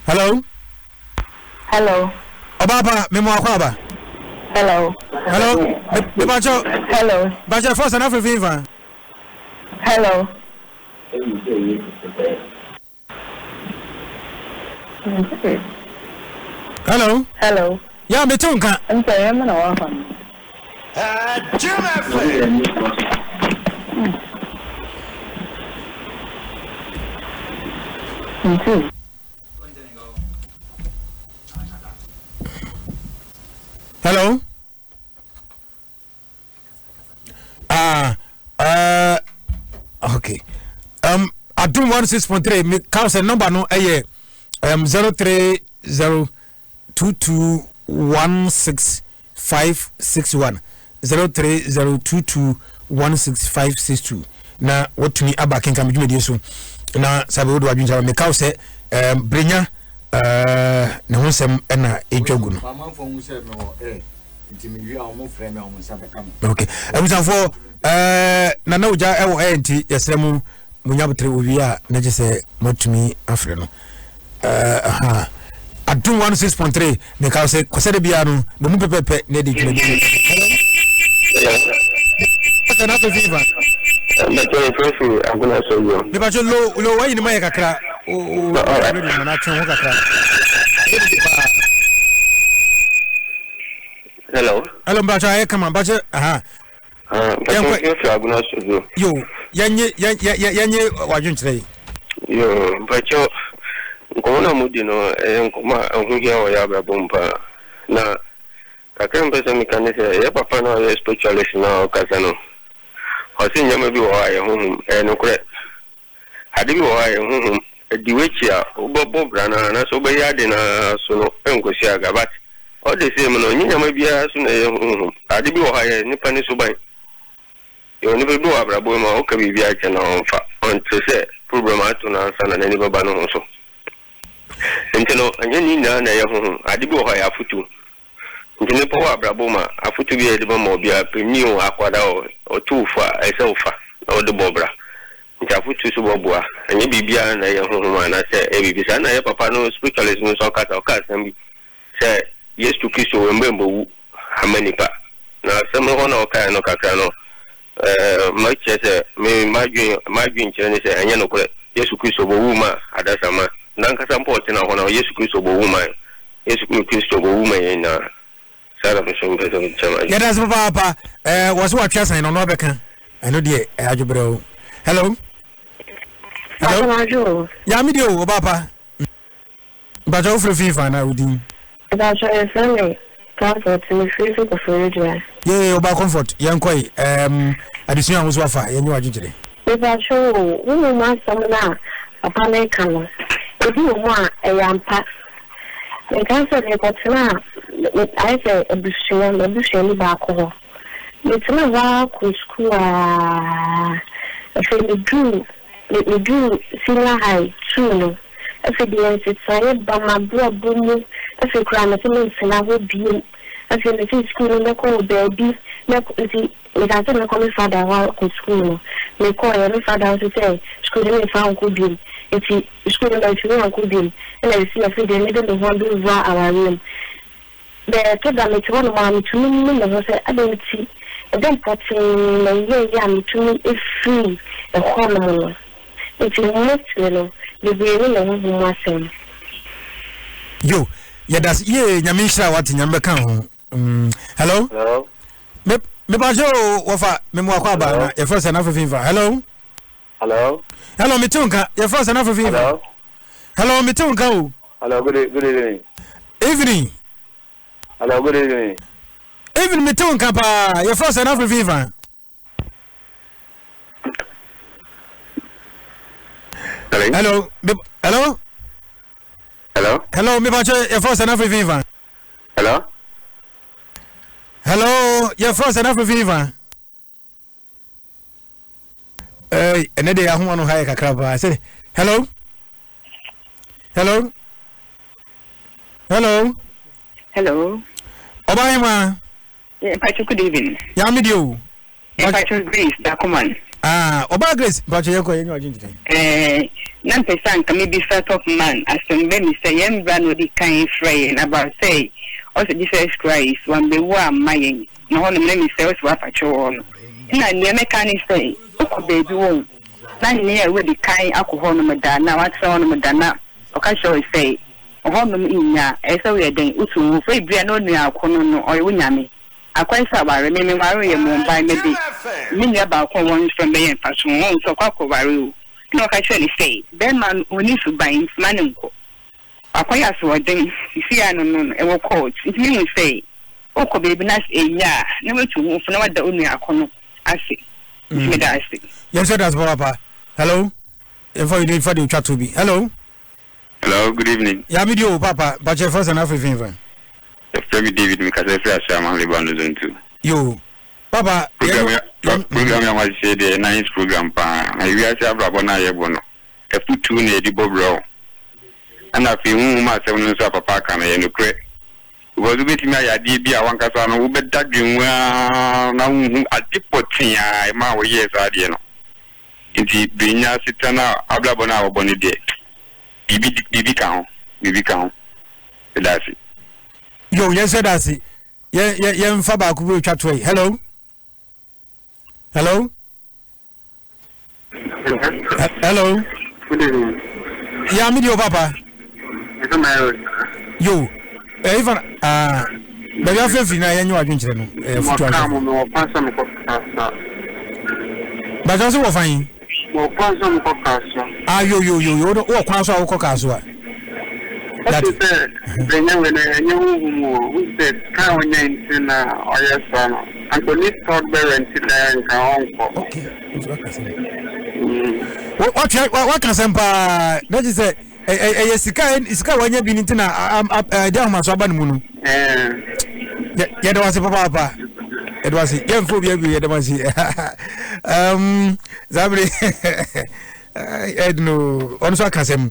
Hello. Hello. Ọba pa mi mu akɔ aba. Hello. Hello. Mi pa kyɛw. Hello. Pa kyɛw fɔs na afefe nfa. Hello. Hello. Hello. Ya mi te nka. Nsɛ yɛn mu na wafa no. Jim FM. Hello. Ah, uh, okay. Adum 106.3 me ka sɛ number no ɛyɛ 030 2216561 0302216562 na watumi aba kenkan me dwumadie so na saa bɛ wode wadwene kyerɛ meka wo sɛ brenya ne ho nsɛm ɛna ɛtwa gu no ok abusuafoɔ nana ogya ɛwɔ ɛyɛ nti yɛsrɛ mu munya botere owie a na gye sɛ moatumi afrɛ no uh, adum 106.3 meka sɛ kɔsɛ de biara no na mu pɛpɛpɛ na ɛde dwumadi mepatwo lo lo wayi ne ma yɛ kakra o radio no na atwe ho kakra hello hello mpatwo ayɛ kama mpatwo aha Ah, Yɛnkɔ- mpatwa mfiri agona so bio. Yo, yɛnye yɛn yɛ yɛ yɛnye w'adwenkyerɛ yi. Yo, mpakyɛw, nkɔmmɔ no a mudi no, ɛyɛ nkɔmmɔ a ɛho hia wɔ yɛn abrabɔ mu paa. Na kakra a mepɛ sɛ meka ne sɛ, yɛn papa no a ɔyɛ spiritualist no a ɔkasa no, ɔse nneɛma bi wɔ hɔ a ɛyɛ honhom, ɛyɛ nokorɛ. Ade bi wɔ hɔ a ɛyɛ honhom, ɛdi w'akyi a, wobɛbɔ bra no ara anaasɛ wobɛyɛ ade no ara so no ɛnkɔsi aga. But all the same no, ɛnyɛ nneɛma biara so na ɛyɛ honhom. Ade bi wɔ hɔ a ɛyɛ nipa ne suban. Yɛwɔ nipa bi wɔ abrabɔ mu a woka biribi akyerɛ no a ɔmfa, ɔnte sɛ problem ato no ansa na n'ani bɛba ne ho so. Nti no, ɛnyɛ ne nyinaa na ɛyɛ honhom. Ade bi wɔ hɔ a ɛyɛ afotu. Nti nipa wɔ abrabɔ mu a, afotu bi a yɛde bɛma obiara, panyin o, akwadaa o, ɔtu wo fo a, ɛsɛ sɛ wofa na wode bɔ bra. Nti afotu nso bɛboa. Ɛnyɛ biribiara na ɛyɛ honhom anaasɛ ɛyɛ biribi saa. Ɛna yɛ papa no, spiritualist no nso ɔkasa, ɔka asɛm bi sɛ Yesu Kristo wamma mmɛwu amma nnipa. Na asɛm no hɔ na ɔkaeɛ no kakra no, Ɛɛ, mɛkyerɛ sɛ me m'adwene m'adwenkyerɛ ne sɛ ɛnyɛ nokorɛ. Yesu Kristo bɔwuu maa adasamma. N'ankasa mpo ɔtenaa hɔ na Yesu Kristo bɔwuu maa yɛn. Yesu Kristo bɔwuu maa yɛn nyinaa. Saa na me nso mepɛ sɛ mekyerɛ m'adwene. Yɛda ase papaapa. Ɛɛ, wɔ so watwe asan na ɔno abɛka. Ɛno deɛ ɛyɛ adwobrɛ o. Hello. Hello. Ya me deɛ o, ɔbaapa. Mpakyɛ wo frɛ fi fa na wo din. Mpakyɛ yɛfrɛ me Comfort me firi fi Koforidua. Yee ɔba Comfort yɛn kɔ yi ɛɛm adesua a wo nso afa yɛn nye w'adwenkyerɛ. Mepakyɛw o, wo mmom asɛm no a papa no reka no, ebi wɔ mu a ɛyɛ ampa. Mekae sɛ mekɔtenaa me ayɛ sɛ abusua, m'abusuani baako hɔ. Metenaa hɔ ara kɔɔ sukuu ara. Afei meduu me meduu senior high tuu no, afei deɛ nsesaeɛ ba m'abrabɔ mu. Afei koraa mese mentena hɔ bio. Afei mefii sukuu no mɛkɔ wɔ baabi mɛkɔ nti Mekaa sɛ mɛkɔ me fada hɔ akɔ sukuu no, mekɔeɛ. Me fada nso sɛ sukuu no memfa nkɔ biom. Nti sukuu no mantumi ankɔ biom. Ɛna ɛsii afei deɛ mede me ho abɛwura awareɛ mu. Bɛ ɛtɔ da mete hɔnom a metumi nu me ho sɛ adɛn nti, ɛdɛn pɔtee na ɛyɛeɛ a metumi firii ɛhɔnom no. Nti mostly no bebree ne me honhom mu asɛm. Yo, yɛdase yie nyame nhyira wate nyame bɛka ho. Mm, hello. Hello. Me me pa so wɔfa me mu akɔ aba na yɛfrɛ sɛ n'afefe nfa. Hello. Hello. Hello, me te nka. Yɛfrɛ sɛ n'afefe nfa. Hello. Hello, me te nka o. Hello, good good evening. Evening. Hello, good evening. Evening, me te nka paa. Yɛfrɛ sɛ n'afefe nfa. Hello. Hello. Hello. Hello, me pa kyɛ yɛfrɛ sɛ n'afefe nfa. Hello. Hello, yɛfrɛ sɛ n'afefe nfa. Ɛɛ ɛnɛ de ahoma no ha yɛ kakra paa sɛ hello. Hello. Hello. Hello. Ɔbaa yi ma. Mpacho good evening. Ya me deɛ o. Mpacho Grace Dakoman. Ah, ɔbaa Grace mpacho yɛn kɔ yɛn nyɛ ɔdwen kyerɛ. Eh, na mpɛ sɛ anka mebisa top man asɛm bɛ mi sɛ yɛn bra na odi kan frɛ yɛn about sɛ ɔsɛ Jesus Christ wambɛwu amma yɛn na hɔnom na mi sɛ ɔsɛ wafa kyɛw hɔ no na nea mɛka ne sɛ wokɔ baabi wɔn na nea wadi kan akɔ hɔnom da na watena hɔnom da na ɔka kyerɛ wo sɛ Hɔnom nnya a, ɛyɛ sɛ woyɛ dɛn? Wotu wo ho fo. Ebia na onua ko no no, ɔyɛ wo nyame. Akwan sɛ aware, me menwaree yɛ mo mbae, mede me nua baako a ɔwɔ nsram bɛyɛ mfatoho, wohu sɛ ɔkɔ akɔware o. Ɛna ɔka kyerɛɛ no sɛ, Bɛrima no, onni suban nti ma no nkɔ. Wakɔyɛ asoɔden, seesei ara no no ɛwɔ court. Nti mehu sɛ wokɔ baabi na sɛ ɛnyɛ a, na woatu wo ho fo na woada onua ko no ase. Nti meda ase. Yɛn nso yɛda ase papaapa. Hello, yɛmfa wei fa deɛ otwa to bi. Hello. Hello, good evening. Ya me di o papa, mpakyɛ fɛ sɛ na afei fin fan. Yɛfrɛ me David, me kasa firi Asuama Leba no zone 2. Yo, papa. Program ya program ya wahyehyɛ deɛ nice program paa. Na wiase abrabɔ no a yɛbɔ no, afutuo na yɛde bɔ brɛ o. Ɛna afei honhom asɛm no nso a papa aka no ɛyɛ nokorɛ. Because wobɛtumi ayɛ adeɛ bi a wankasa no wobɛda dwen ho ara na wonhu ade pɔtee a ɛma woyɛɛ saa adeɛ no. Nti benya asetena no a abrabɔ no a wɔbɔ no deɛ biribi biribi ka ho biribi ka ho meda ase. Yo yɛn nso yɛda ase yɛn yɛn yɛn nfa baako bi otwa toa yi hello hello hello ya mi di o papa yo ɛyi eh, fana aa baabi afɛnfiri na yɛnyɛ wadwenkyerɛ no ɛyɛ futu ahwɛ. Bàtà sɛ wɔ fan yi. Wɔ kwan so mekɔ kaa so. Ah yo yo yo yo wɔ kwan so a wokɔ kaa so a. Ɔte sɛ bɛnyɛ wei na ɛnyɛ honhom mu o. Wohu sɛ sika a ɔnya nti na ɔyɛ saa no. Anka ɔni sika ɔde bɛrɛnti dan nka ɔnkɔ. Okay. Watwa waka sɛm paa na gye sɛ ɛyɛ sika sika a wanya bi no nti na ɛde ahomaso aba ne mu no. Yɛda wase papaapa. Yɛda wase. Yɛmfa obi abio yɛda wase. Um, Zabri ɛdino ɔno nso aka sɛm.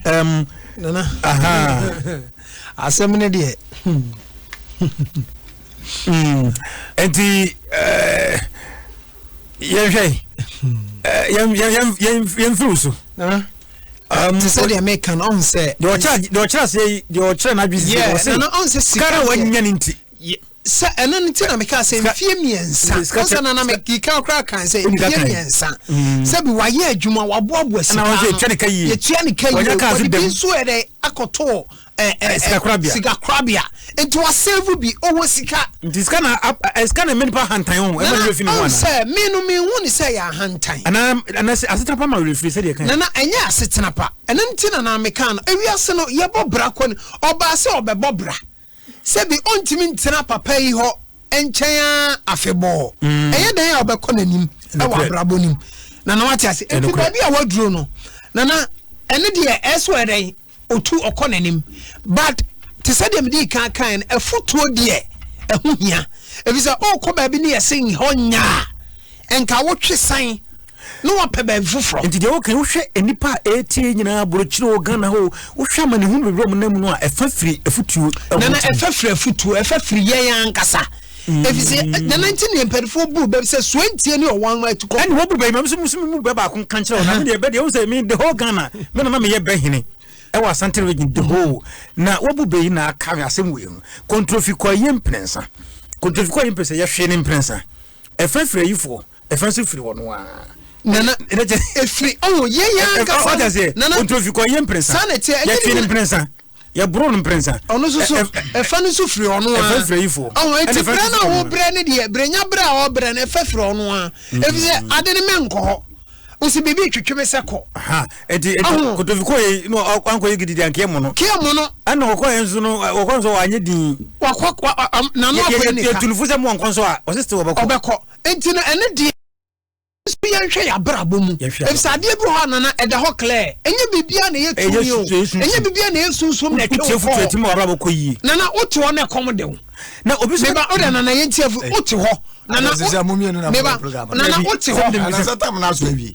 Um, Nana. Aha. Asɛm ne deɛ. Mm. Nti eh, yɛnhwɛ eh, yɛmfiri wo so. Nana. Um, te sɛ deɛ meka no ɔn sɛ deɛ ɔkyerɛ aseɛ yi deɛ ɔkyerɛ n'adwene sisi ɔse nana ɔn sɛ sika na wanya ne nti sɛ ɛno no nti na meka sɛ mfie mmiɛnsa ɔsɛ nana meka koraa kan sɛ mfie mmiɛnsa mm. sɛbi wayɛ adwuma waboaboa sika no yɛtua ne ka yie yɛtua ne ka yie wɔde bi nso yɛ dɛ akɔtɔ sikakorabea sikakorabea nti wasave bi ɔwɔ sika. Nti sika na sika na ɛma nipa ahantan o ɛma ne werɛ fi ne ho ana. Nana sɛ me no me hu ne sɛ yɛ ahantan. Ana ana asetena pa ma werɛ firi sɛdeɛ kan. Nana ɛnyɛ asetena pa ɛno nti na na meka no ewiase no yɛbɔ bra kɔ ne ɔbaa sɛ ɔbɛbɔ bra sɛbi ɔntumi ntena papa yi hɔ nkyɛn ara afebɔɔ ɛyɛ dɛn a ɔbɛkɔ n'anim ɛwɔ abrabɔ no mu. Nana wate ase? Nti baabi a waduro no, Nana, ɛne deɛ ɛso ɛdɛn otu ɔkɔ n'anim. But te sɛ deɛ mede kan kan no, afutuo deɛ ɛho hia. Efisɛ ɔrekɔ baabi ne yɛse hɔ nya a, nka wotwe san na wapɛ baabi foforɔ. Nti deɛ woka wohwɛ nnipa a ɛretie nyinaa burokyire wɔ Ghana hɔ, wohwɛ amanehunu bebree a wɔnam mu no a, ɛfa firi afutuo. Nana, ɛfa firi afutuo, ɛfa firi yɛn ankasa. Efisɛ nana nti ne mpanimfoɔ bu bɛ sɛ soantie ne ɔwan atukɔ. Ɛne wɔbu bɛ yi ma nso mu bɛ baako nka nkyerɛ wɔn na me deɛ bɛ deɛ wohu sɛ me the whole Ghana me na na meyɛ bɛ hene ɛwɔ Asante region the whole na wɔbu bɛ yi na aka me asɛm wei ho kontrofi kɔ yɛ mprɛnsa kontrofi kɔ yɛ mprɛnsa yɛhwee ne mprɛnsa ɛfɛ firi ayifoɔ ɛfɛ nso firi wɔn a nana efiri ɔwɔ yɛn yɛn ankasa nana kontrofi kɔ yɛ mprɛnsa yɛhwee ne mprɛnsa Yɛboro no mprɛnsa. Ɔno nso so, ɛfa no nso firi ɔno ara. Ɛfa firi ayifoɔ. Ɔho, eti brɛ no a wobrɛ no deɛ, brɛnya brɛ a ɔbrɛ no, ɛfa firi ɔno ara. Ɛfiri sɛ ade no mɛnkɔ hɔ. Wosi biribi retwetwe me sɛ kɔ. Eti eti Kotofi kɔ yɛ no ankɔ yɛ gidigidi anka emu no. Kea mu no. Ɛna ɔkɔ yɛ nso no ɔkɔ nso wanyɛ din. Wakɔ n'ano akɔ yɛ nika. Yɛ tunufo sɛ mo ankɔ nso a ɔsɛ sɛ ɔbɛkɔ. Ɔbɛkɔ. Enti no ɛne deɛ. Nso yɛnhwɛ yɛn abrabɔ mu efisɛ adeɛ bi wɔ hɔ a nana ɛda hɔ clear, ɛnyɛ biribiara na ɛyɛ tumi o, ɛnyɛ biribiara na ɛyɛ sunsum na ɛtwe wo kɔ hɔ. Nana wote hɔ na ɛkɔm de wo, meba wode nana yɛnti afu wote hɔ nana meba nana wote hɔ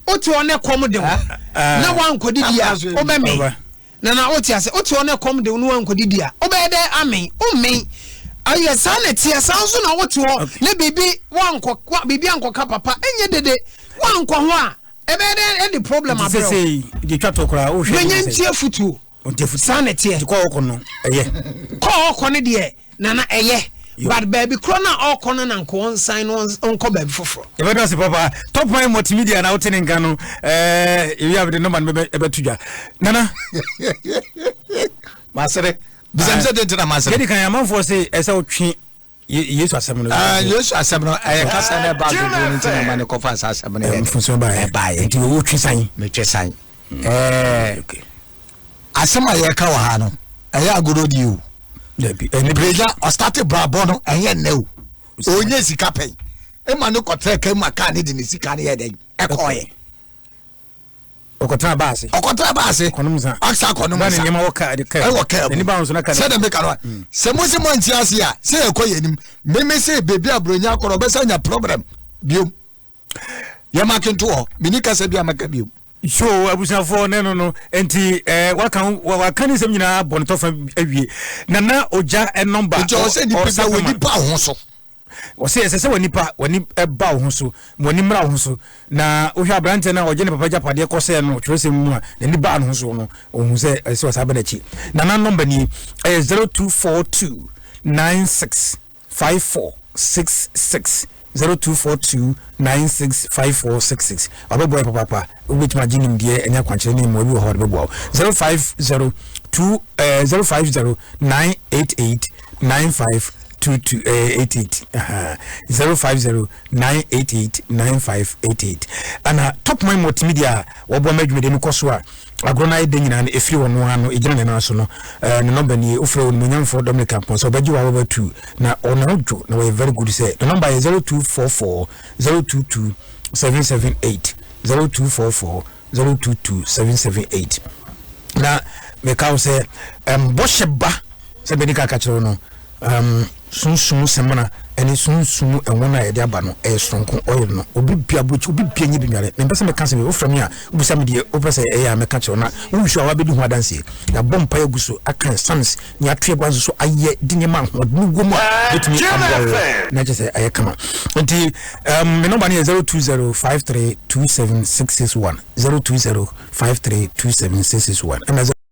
wote hɔ na ɛkɔm de wo na woankɔdidi a wobɛmee. Nana wote ase? Wote hɔ na ɛkɔm de wo na woankɔdidi a, wobɛyɛ dɛn amen? Wommen. Ɛyɛ saa na ɛteɛ. Saa nso na wote hɔ na biribi woankɔ biribi ankɔka papa, ɛnyɛ dede. Woankɔ ho a, ɛbɛyɛ dɛn ɛde problem abrɛ wo? Sesei deɛ twa to koraa wohwɛ. Bɛnya nti afutuo. Saa na ɛteɛ. Nti kɔ ɔkɔ no ɛyɛ. Kɔ ɔkɔ no deɛ Nana ɛyɛ but baabi korɔ no a ɔkɔ no na nka ɔnsan no ɔnkɔ baabi foforɔ. Yɛbɛda ase papa. Top Man Multimedia na wote ne nka no. Ɛɛ ewi a mede nɔmba no bɛto dwa. Nana. Masere. Bisam sɛ den na masere. Yɛdi kan amanfoɔ se ɛsɛ wotwe Yesu asɛm no. Yesu asɛm no ɛyɛ kasa na ɛba dodoɔ no nti na ma ne kɔfa saa asɛm no yɛ. Mfonso baeɛ. Ɛbaeɛ. Nti wotwe san. Metwe san. Ɛɛ asɛm a yɛka wɔ ha no ɛyɛ agorɔ die o. Dabi ɛne brenya ɔstate brabɔ no ɛnyɛ nnɛ o. Ɔnyɛ sika pɛn. Ɛma no kɔtrɛ ka mu a kaa ne de ne sika no yɛ dɛn ɛkɔɔyɛ. Ɔkɔtena baase. Ɔkɔtena baase. Kɔnom nsa. Ɔsa kɔnom nsa. Nneɛma wɔ kaa de kaa. Ɛwɔ kaa mu. N'ani ba nso na kaa. Sɛdeɛ meka no sɛ mo se mo nte ase a sɛ yɛkɔ yɛn anim meme se beebi a bronya akɔ no ɔbɛsa nya problem biom. Yɛ ma kento hɔ meni kasa bi a mɛka biom. So abusuafoɔ ne no no nti ɛɛ eh, waka waka ne nsɛm nyinaa bɔ ne tɔfa awie nana ogya nɔmba. Nti ɔsɛ nipa bi wɔ nipa ho so. Ɔsɛ ɛsɛ sɛ wɔ nipa wɔ ni ɛba wo ho so wɔ ni mmra wo ho so na wohwɛ aberanteɛ no a ɔgye ne papa gyapadeɛ kɔsɛɛ no twerɛsɛm mu a n'ani baa ne ho so no ɔhu sɛ ɛsɛ ɔsaa bɛ n'akyi. Nana nɔmba nie ɛyɛ 0242 96 5466 0242 96 5466 Wabɛboa yɛ papaapa. Wobɛtumi agye nimdeɛ ne akwankyerɛ ne mmoa bi wɔ hɔ a wɔde bɛboa wo. 050 2 eh, 050 988 9522 eh, 88 uh, 050 988 9588 ana Top Man Multimedia a wɔboa ma adwumadie no kɔ so a Agorɔ no ayɛ dɛ nyinaa no, ɛfiri ɔno ara no, ɛgyina ne nan so no, eh, ne nɔmba nie, wofrɛ Onimuonyamfoɔ Dominic Ampon sɛ ɔbɛgye wo awaba tu, na ɔne wo dwo, na wɔyɛ very good sɛ, ne nɔmba yɛ 0244 022 778, 0244 022 778. Na meka wo sɛ, um, bɔhyɛ ba, sɛ mede ka ka kyerɛ wo no, um, Sunsum samina ne sunsum ngo no a yɛde aba no, ɛyɛ soronko. Oil no, obi bia aburokyi, obi bia nyɛ bi nware. Mempɛ sɛ meka sɛ wofrɛ me a, wobisa me deɛ wopɛ sɛ ɛyɛ a mɛka kyerɛ wo na wohwehwɛ a wabɛdi ho adanseɛ. Yɛabɔ mpaeɛ agu so, aka psalms, ne ato yɛn nso so ayɛ de nneɛma ahoɔden wɔ mu a bɛtumi aboa wo na kyerɛ sɛ ɛyɛ kama. Nti um, me nɔmba no yɛ 0205327661 0205327661 ɛna